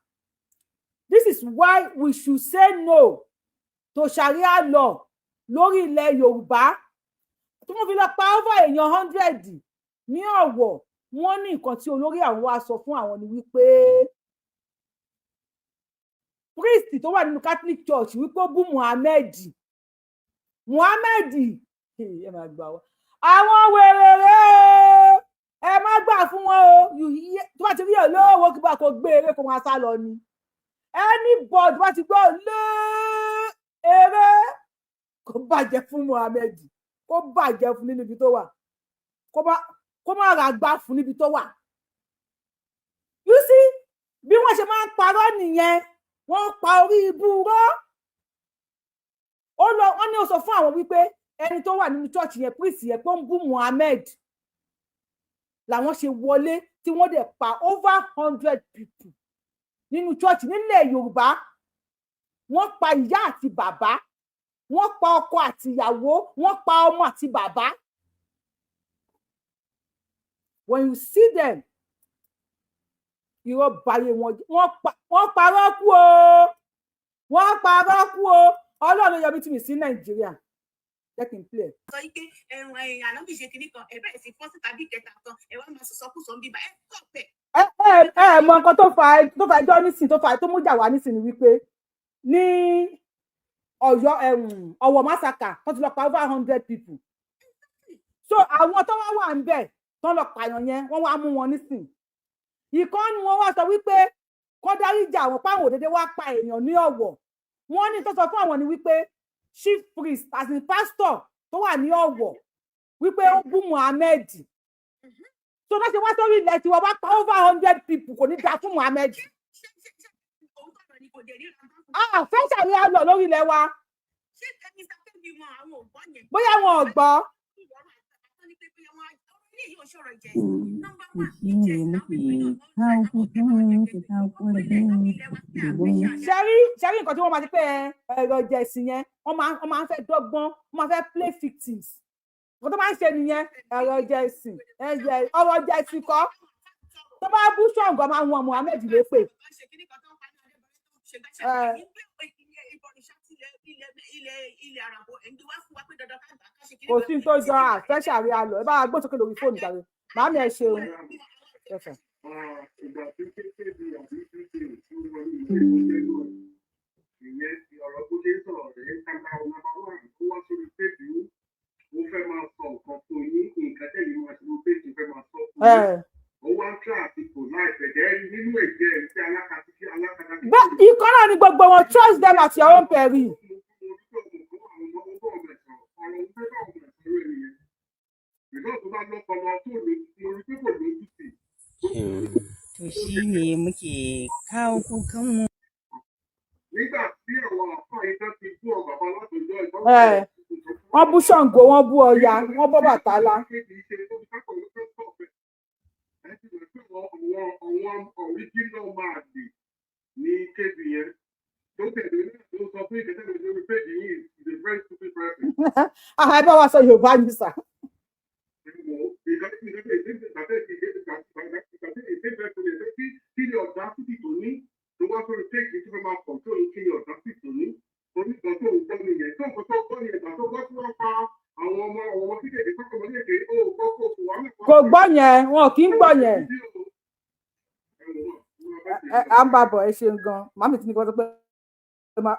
This is why we should say no to Sharia law lórí ilẹ̀ Yorùbá. Tí wọ́n fi lọ pa over èèyàn 100 ní Ọ̀wọ̀, wọ́n ní nǹkan tí olórí àwọn wa sọ fún àwọn ni wípé priest tó wà nínú Catholic Church, wípé ó bú Muhammed. Muhammed, ẹ máa gbà wá, àwọn wèrè rè ẹ má gbà fún wọn o. Tó bá ti rí olówó kí bá kó gbé eré, kó máa sá lọ ni. Anybody bá ti gbọ́ lé eré, kó bàjẹ́ fún Muhammed, kó bàjẹ́ fún nínú ibi tó wà, kó má ra gbá fún níbi tó wà. You see bí wọ́n ṣe máa ń parọ́ nìyẹn, wọ́n pa orí ibú rọ́. Ó lọ, wọ́n ní ó sọ fún àwọn wípé ẹni tó wà nínú church yẹn, priest yẹn, pé ó ń bú Muhammed, làwọn ṣe wọlé tí wọ́n dẹ̀ pa over 100 people nínú church nílẹ̀ Yorùbá. Wọ́n pa ìyá àti bàbá, wọ́n pa ọkọ àti ìyàwó, wọ́n pa ọmọ àti bàbá. When you see them, irọ́ bayé wọn. Wọ́n parọ́ kú o, wọ́n parọ́ kú o. Ọlọ́run yọ mí tì mí sí Nàìjíríà. Jẹ́ kí n play. Sọ yìí pé ẹrùn ẹyìn ànábì ṣe kinní kan, ẹ bẹ̀rẹ̀ sí fọ́n síta bí kẹta kan, ẹ wá máa sọ̀sọ́kùsọ ń bíbá ẹ tọ̀ bẹ̀. Ẹ mọ nǹkan tó fa ẹjọ́ nísìn, tó fa tó mú jà wá nísìn ni wípé ní Ọ̀yọ́, Ọ̀wọ̀ massacre tó ti lọ pa over 100 people. So àwọn tó wá wà ń bẹ̀ tó lọ pààyàn yẹn, wọ́n wá mú wọn nísìn. Ìkànnì wọn wá sọ wípé kó dáríjà àwọn, páwọn òdédé wá pa èèyàn ní Ọ̀wọ̀. Wọ́n ní tó sọ fún àwọn ni wípé chief priest, as in pastor tó wà ní Ọ̀wọ̀, Wípé ó bú Muhammed, tó bá ṣe wá sórí ilẹ̀ tiwa, wá pa over 100 people, kò ní dáa fún Muhammed. Ah, fẹ́ Sharia law lórí ilẹ̀ wa, bóyá wọn ò gbọ́. To shi ne muke kawo kukanmu, muke kawo ƙorafinmu domin Ṣẹ́rí nǹkan tí wọ́n máa ti pé ẹ, ẹ̀rọ ìjẹ̀sìn yẹn, wọ́n máa ń fẹ́ dọ́gbọ́n, wọ́n máa fẹ́ play victims. Nǹkan tó máa ń ṣe nìyẹn. Ẹ̀rọ ìjẹ̀sìn, ẹ̀jẹ̀ ọ̀rọ̀ ìjẹ̀sìn kọ́. Tó bá bú Ṣàngó, máa wọn Muhammed lépè. Ẹ, kò sí ní tó jọ àfẹ́ Sharia law. Ẹ bá wa gbósókè lórí fóònù jàre. Màámi, ẹ ṣeun. Yes, sir. Ìgbà tí kékeré àbí kékeré tí ó wọlé ìwé ìwé ìyẹn ti ọ̀rọ̀ tó lé sọ̀rọ̀ rẹ̀ kábà number one, ó wá sórí péjì yín, ó fẹ́ máa sọ nǹkan fún yín, nǹkan tẹ̀lé máa ṣe lórí péjì, fẹ́ máa sọ fún yín. Ó wá ń tíra àsìkò láìpẹ́ jẹ́ nínú èdè ẹ̀ tí alákatakí alákatakí. Bẹ́ẹ̀ ikọ́ náà ni gbogbo wọn. Trust them at your own peril. Ọ̀rọ̀ òun fẹ́ bá ọmọ ẹ̀ sọ̀rọ̀ ènìyàn ìgbà tó bá lọ́pọlọ tó lójú, mo rí pé kò lójú tì. To shi ne muke kawo kukanmu. Nígbà tí àwọn àfáà yìí tán ti bú ọ bàbá látọjọ́ ìtọ́jú. Ẹ, wọ́n bú Ṣàngó, wọ́n bú Ọya, wọ́n bọ́ Bàtálá. Àwọn original máa dì ní kébì yẹn tó tẹ̀lé náà tó sọ fún ìkẹtẹ̀lẹ̀ lórí péjì yìí is a very stupid person. Ah, ẹ bá wa sọ Yorùbá ní sà. Kí ni audacity tó ní tó wá sórí péjì tó fẹ́ máa control? Kí ni audacity tó ní? Oníkan tó ń gbọ́ nìyẹn, tó nǹkan tó gbọ́ nìyẹn, ìgbà tó gbọ́ tí wọ́n pa àwọn ọmọ kékeré kọ́kọ́ ọmọ kékeré, ó gbọ́ kó fò wá mẹ́fà. Kò gbọ́ yẹn, wọn kì í gbọ́ yẹn. Ẹ à ń bá bọ̀. Ẹ ṣeun gan. Màmí tí ní kí wọ́n sọ pé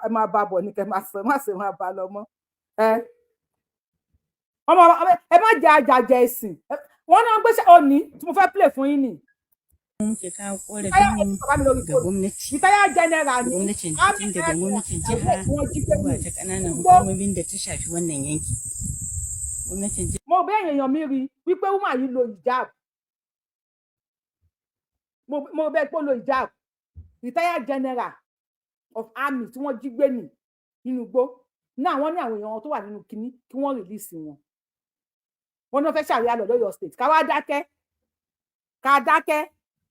ẹ máa bá bọ̀ ní kẹ́ máa sọ, má ṣe máa bá lọ mọ́. Ẹ ọmọ, ẹ má jẹ àjàjẹ ẹ̀sìn. Wọn náà ń gbéṣẹ́ òní tí mo fẹ́ play fún yín nì. Muke kawo ƙorafinmu ga gwamnati. Retired general ní Gwamnatin army tun daga gwamnatin jiha wọ́n jí gbé zuwa ní ta ƙananan hukumomin da ta shafi wannan yanki. Gwamnatin Mo bẹ́ èèyàn mi rí wípé woman yìí lo hijab. Mo bẹ́ pé ó lo hijab. Retired general of army tí wọ́n jí gbé nì nínú igbó náà, wọ́n ní àwọn èèyàn tó wà nínú kinní kí wọ́n release wọn. Wọ́n ní wọ́n fẹ́ Sharia law lọ́yọ̀ State. Ká wá dákẹ́, ká dákẹ́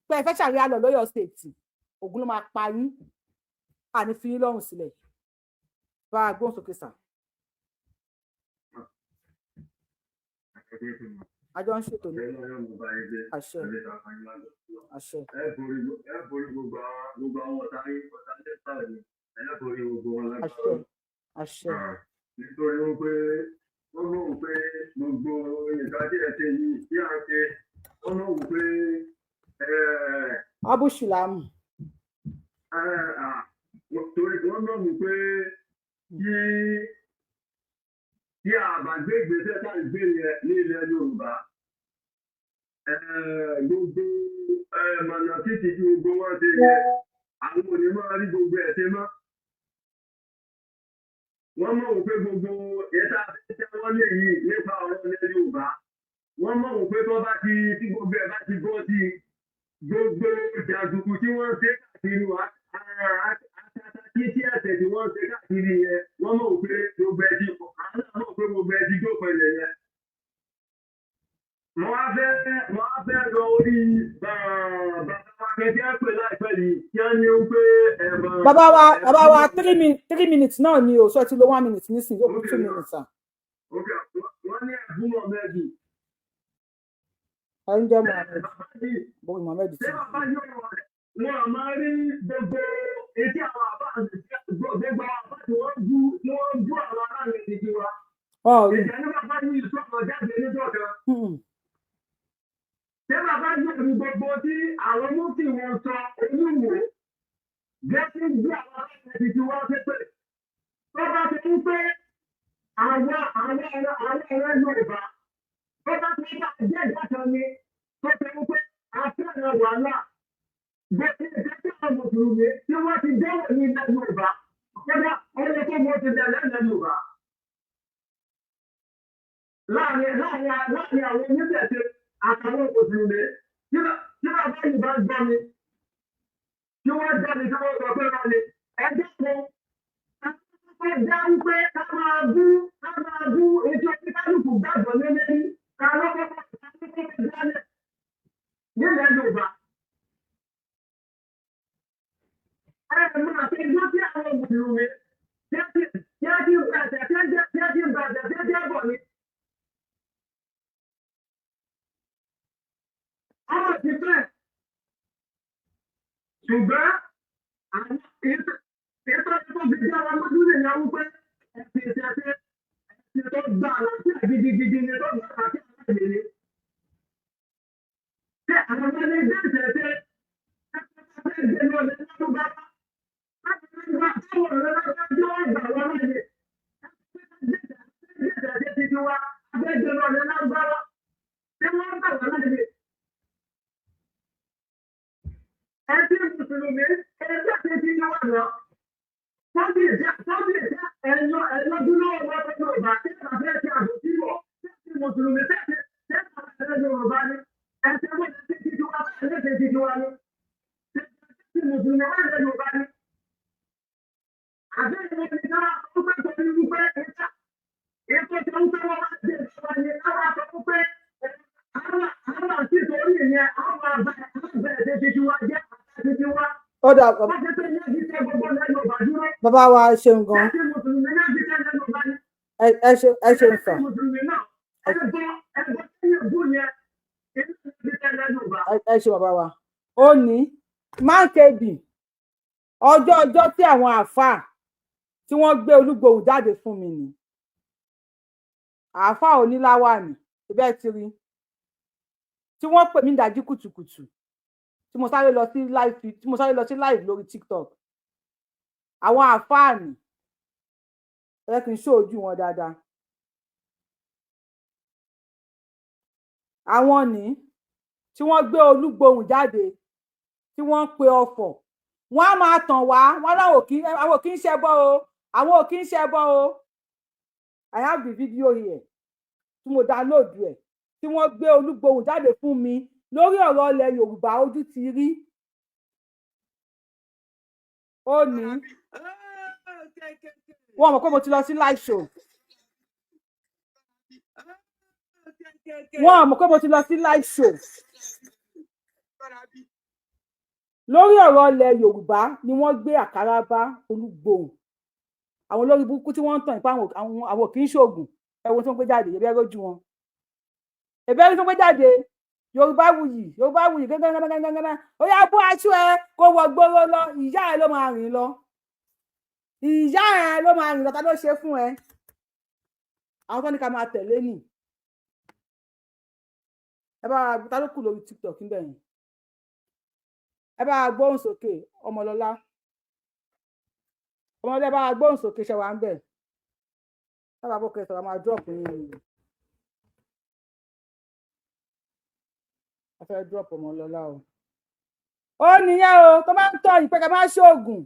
pé ẹ fẹ́ Sharia law lọ́yọ̀ State, Ògùn ló máa pa yín. Àní fi yín lọ́rùn sílẹ̀. Bá a gbóhùn sókè sà. Àjọ ń ṣètò ní. Àṣẹ, àṣẹ. Ẹ borí gbogbo àwọn ọ̀tá yín, ọ̀tá lẹ́tà ni ẹ borí gbogbo wọn Àṣẹ. lágbára. Àṣẹ. Nítorí wípé wọ́n mọ̀ wípé gbogbo nǹkan tí ẹ ṣe yìí tí à ń ṣe, wọ́n mọ̀ wípé Abushulamu. Torí wọ́n mọ̀ wípé tí a bá gbé ìgbésẹ̀ tá à ń gbé yẹn ní ilẹ̀ Yorùbá, gbogbo mọ̀nà títí tí gbogbo wọn ṣe yẹn, àwọn ò ní máa rí gbogbo ẹ̀ ṣe mọ́. Wọ́n mọ̀ wípé gbogbo ètò àti wọ́n lè yìí nípa ọ̀rọ̀ ilẹ̀ Yorùbá, wọ́n mọ̀ wípé tó bá ti tí gbogbo ẹ̀ bá ti bọ́ sí i, gbogbo jàǹdùkú tí wọ́n ń ṣe káàkiri wá àtàtà tí ẹ̀sẹ̀ tí wọ́n ń ṣe káàkiri yẹn, wọ́n mọ̀ wípé gbogbo ẹ̀ ti, àwọn náà mọ̀ pé gbogbo ẹ̀ ti dópin ilẹ̀ yẹn. Mo wá fẹ́ lọ orí bàbá wa kan tí wọ́n pè láìpẹ́ yìí kí wọ́n ní wípé ẹ̀bọ̀n. Bàbá wa, 3 minutes náà ni o sọ ti lo 1 minute nísìnyí, ó kú 2 minutes ah. Wọ́n ní ẹ̀bùn mẹ́jì. Ẹ ń jẹ́ Mohammed bó Mohammed ti. Ṣé bàbá yóò wọn a máa rí gbogbo etí àwọn àbá, gbogbo àwọn àbá tí wọ́n bú àwọn aráàlú ti wa. Wọn ò rí. Ìjà ní bàbá yìí sọ̀rọ̀ jáde níjọ́ kan. Ṣé bàbá yóò rí gbogbo tí àwọn mufti wọn sọ oníwò jẹ́ kí gbé àwọn aráàlú ti wá pépè? Tó bá ti ń pé àwọn ọ̀rẹ́ Yorùbá, tó bá ti ń bá jẹ́ ìgbà kan ni tó ti ń pé afẹ́ràn wàhálà gbogbo ìjẹ́ tí àwọn mùsùlùmí tí wọ́n ti dẹ́wọ̀ ní ilẹ̀ Yorùbá, kódà ọ̀rẹ́ tó wọ́n ti dẹ̀ lẹ́lẹ̀ Yorùbá láàrin láàrin Láàrin àwọn oníṣẹ̀ṣe àtàwọn mùsùlùmí, tí bàbá yìí bá ń gbọ́ mi, tí wọ́n gbọ́ mi, tí wọ́n sọ pé wọ́n ni ẹjọ́ kan ẹ dá wípé ká máa bú etí oníkálukú gbàgbọ́ lé lérí, ká lọ́kọ́kọ́ ká lọ́kọ́kọ́ dálẹ̀ nílẹ̀ Yorùbá. Ẹ máa fi gbọ́ sí àwọn mùsùlùmí tí a ti bàjẹ́ tí a ti bàjẹ́ tí a ti bọ̀ ni. Ọmọ ti fẹ́, ṣùgbọ́n àwọn ètò tó fi dá wa lójú nìyẹn wípé ẹ̀sìn ìṣẹ̀ṣe, ẹ̀sìn tó gba àlàáfíà gidigidi ni, tó gba àlàáfíà láàyè ni. Ṣé àwọn ọmọ ilé ìṣẹ̀ṣe fẹ́ gbé lọ lé lárúbáwá? Táwọn ọ̀rẹ́ lọ́jọ́ tí wọ́n gbà wá láàyè. Gbé ìṣẹ̀ṣe ti ti wa, fẹ́ gbé lọ lé lárúbáwá. Ṣé wọ́n gbà wá láàyè? Ẹbí mùsùlùmí ẹgbẹ́ ti ti wà lọ. Sọ́dí ìjẹ́ ẹ̀yọ dúró ọmọ Yorùbá tí ẹ̀ka fẹ́ ti àbòsí wọ̀. Ṣé mùsùlùmí tẹ́sí tẹ́sí ẹ̀rọ Yorùbá ni? Ẹ̀sìn wọ́n ti ti ti wá bẹ́ẹ̀ ti ti wá ni. Ṣé mùsùlùmí wà lẹ́ Yorùbá ni? Àbí ìwọ ni ká ó fẹ́ torí wípé ìta ètò tí ó fẹ́ wọ́n wá dé ìjọba ni káwá sọ wípé àwọn àti ìtorí ìyẹn àwọn àbá àbẹ̀ ti ti wá jẹ́ àti ti wá. Ó dà. Wọ́n ti pé ní ẹ̀jí gbogbo ilẹ̀ Yorùbá dúró. Bàbá wa, ẹ ṣeun gan. Ẹ̀sìn mùsùlùmí náà ti tẹ̀lé Yorùbá ni. Ẹ ṣeun sir. Mùsùlùmí náà ẹgbọ́ tí yóò bú yẹn inú ti tẹ̀lé Yorùbá. Ẹ ṣe, bàbá wa. Ó ní máńkebì ọjọ́ ọjọ́ tí àwọn àáfàá tí wọ́n gbé Olúgbòhùn jáde fún mi ni àáfàá oníláwàní ibẹ̀ ti rí tí wọ́n pè mí ní ìdájí kùtùkùtù tí mo sáré lọ sí live lórí TikTok. Àwọn àáfàá ní ẹ kì í ṣó ojú wọn dáadáa. Àwọn ní tí wọ́n gbé Olúgbòhùn jáde, tí wọ́n ń pe ọfọ̀, wọ́n á máa tàn wá. Wọ́n láwọn ò kí, àwọn ò kí ń ṣẹbọ o, àwọn ò kí ń ṣẹbọ o. I have the video here tí mo download ẹ̀, tí wọ́n gbé Olúgbòhùn jáde fún mi lórí ọ̀rọ̀ ilẹ̀ Yorùbá. Ojú ti rí. Ó ní wọ́n mọ̀ pé mo ti lọ sí live show. Wọ́n mọ̀ pé mo ti lọ sí live show lórí ọ̀rọ̀ ilẹ̀ Yorùbá ni wọ́n gbé àkàrà bá Olúgbòhùn. Àwọn olórí burúkú tí wọ́n ń tàn nípa àwọn kì í ṣoògùn. Ẹ̀wọ̀n tí wọ́n gbé jáde, ẹ̀bí ẹ̀rọ ojú wọn, ẹ̀bí ẹ̀rọ tí wọ́n gbé jáde. Yorùbá wuyì, Yorùbá wuyì gángan. Ó yá, bó aṣọ ẹ kó wọ gbóró lọ. Ìyá ẹ ló máa rìn lọ, ìyá ẹ ló máa rìn lọ. Ta ló ṣe fún ẹ? Àwọn tó ní ká máa tẹ̀lé nì. Ẹ bá wa, ta ló kù lórí TikTok níbẹ̀ yẹn? Ẹ bá wa gbóhùn sókè. Ọmọlọlá, ọmọlọlá, ẹ bá wa gbóhùn sókè. Ṣe wà ń bẹ̀? Sábà bó kẹsàn-án máa drop yín ni a fẹ́ drop Ọmọlọlá o. Ó nìyẹn o, tó máa ń tọ́ yìí pé ká máa ṣoògùn.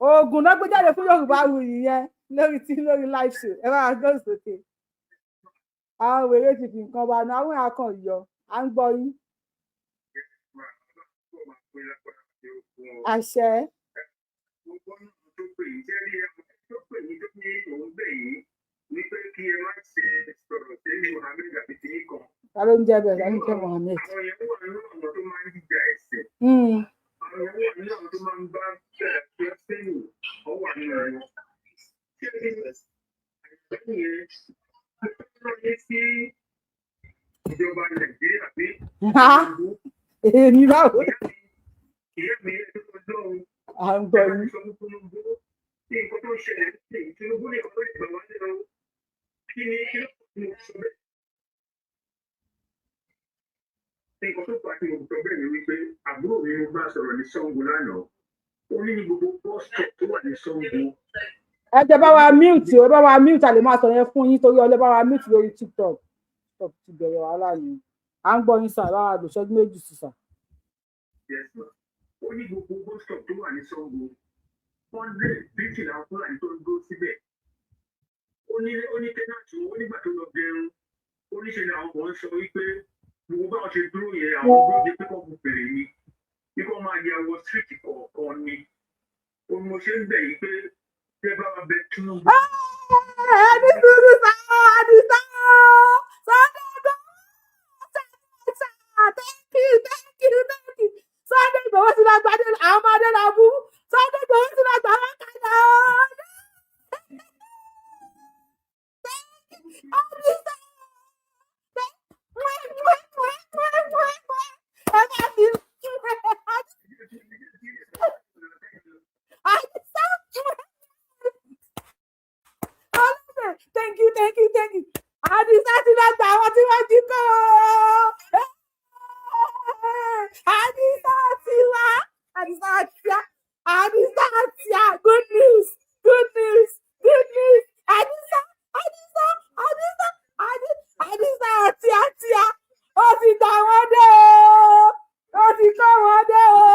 Oògùn náà gbé jáde fún Yorùbá wuyì yẹn lórí live show. Ẹ bá wa gbóhùn sókè. Àwọn wèrè ti fi nǹkan wa nu àwọn àkàn yọ. À ń gbọ́ yín. Àṣẹ. Tó pè yín jẹ́ rí ẹ tó pè yín tó ní òun bẹ̀ yín ní pé kí ẹ má ṣe sọ̀rọ̀ sí Muhammed àbí tí kan. Ta ló ń jẹ́ bẹ́ẹ̀? Ta ló ń jẹ́ Mohammed? Àwọn yẹn wà nínú àwọn tó máa ń jíjà ẹ̀sìn. Àwọn yẹn wà nínú àwọn tó máa ń bá bẹ̀rẹ̀ sẹ́yìn ọ wà nínú wọn. Ṣé ní àìsàn yẹn ló ní sí ìjọba Nàìjíríà bí? Èmi báwo? Ìyá mi, ẹ tó lọ́wọ́. À ń gbọ́ yín. Sọ fún Tinubu ní nǹkan tó ń ṣẹlẹ̀ ní Tinubu nìkan ló lè gbà wá lẹ́nu. Kí ni kí ló kọ́ mo sọ bẹ́ẹ̀? Nǹkan tó fà á tí mo sọ bẹ́ẹ̀ ni wípé àbúrò mi mo bá sọ̀rọ̀ ní Ṣàngó lánàá. Ó ní ní gbogbo bus stop tó wà ní Ṣàngó. Ẹ jẹ́ bá wa mute o, ẹ bá wa mute. A lè máa sọ yẹn fún yín torí ọlẹ́. Bá wa mute lórí TikTok. TikTok ti bẹ̀rẹ̀ wàhálà yẹn. À ń gbọ́ yín sir, bá wa lò ṣẹ́jú 2 sí sir. Yes, ma. Ó ní gbogbo bus stop tó wà ní Ṣàngó, 150 làwọn Fúlàní tó ń dúró síbẹ̀. Ó Ó ní tenant, ó nígbà tó lọ gẹrun, ó ní ṣe ni àwọn kan ń sọ wípé gbogbo báwọn ṣe dúró yẹn, àwọn dúró de pé kọ́ bu fèrè ni, bí kò máa yẹ wọ street kọ̀ọ̀kan ni. Ó ní mo ṣe ń bẹ̀ yìí pé tẹ́ bá wa bẹ Tinubu. Ẹni sùúrù sá, Àdìsá, Sunday Igboho, thank you, thank you, thank you. Sunday Igboho ti lọ gbadé àwọn ọmọdé lọ bú. Sunday Igboho ti lọ gbà wọn kalẹ̀ o. Àdìsá, ẹ má fi Àdìsá. Ọlọ́dẹ, thank you, thank you, thank you. Àdìsá ti lọ gbà àwọn tí wọ́n jí kó. Àdìsá ti wá. Àdìsá ti wá. Àdìsá ti wá. Good news, good news, good news. Àdìsá, Àdìsá, Àdìsá, Àdìsá tí a tí a. Ó ti gbà wọ́n dé o. Ó ti kó wọn dé o.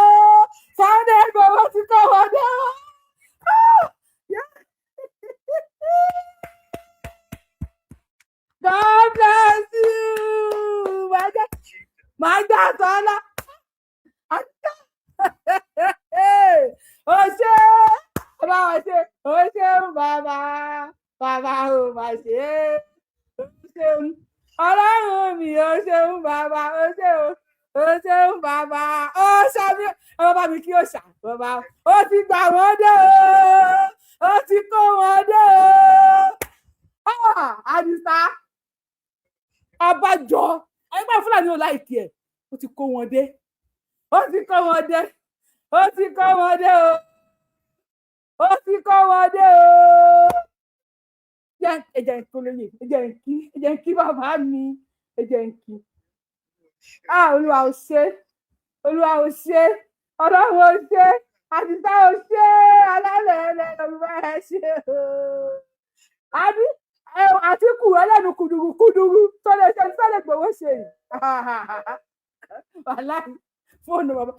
Sunday Igboho ti kó wọn dé o. Ah, yeah. God bless you. Máa gbà sọ́lá. O ṣé, bàbá wa ṣe, o ṣeun bàbá, bàbá ò mà ṣe é. O ṣeun, ọlọ́run mi, o ṣeun bàbá, o ṣeun, o ṣeun bàbá. Ó ṣàmì, ẹ bá mi kí ó ṣà, bàbá. Ó ti gbà wọ́n dé o, ó ti kó wọn dé o. Ah, Àdìsá, abájọ ẹgbẹ́ Fúlàní ò like ẹ̀. Ó ti kó wọn dé, ó ti kó wọn dé, ó ti kó wọn dé o, ó ti kó wọn dé o. Jẹ́ ẹ jẹ́ n kó lóye, ẹ jẹ́ n kí, ẹ jẹ́ n kí bàbá mi, ẹ jẹ́ n kí. Ah, Olúwa ò ṣe, Olúwa ò ṣe, Ọlọ́run ò ṣe, Àdìsá ò ṣe, alálẹ̀ ẹlẹ́ Yorùbá ẹ ṣe o. Àbí Àtìkù ẹlẹ́nu kùdùrù kùdùrù tó lè ṣe tó lè gbowó ṣe yìí. Wàláì, fóònù bàbá.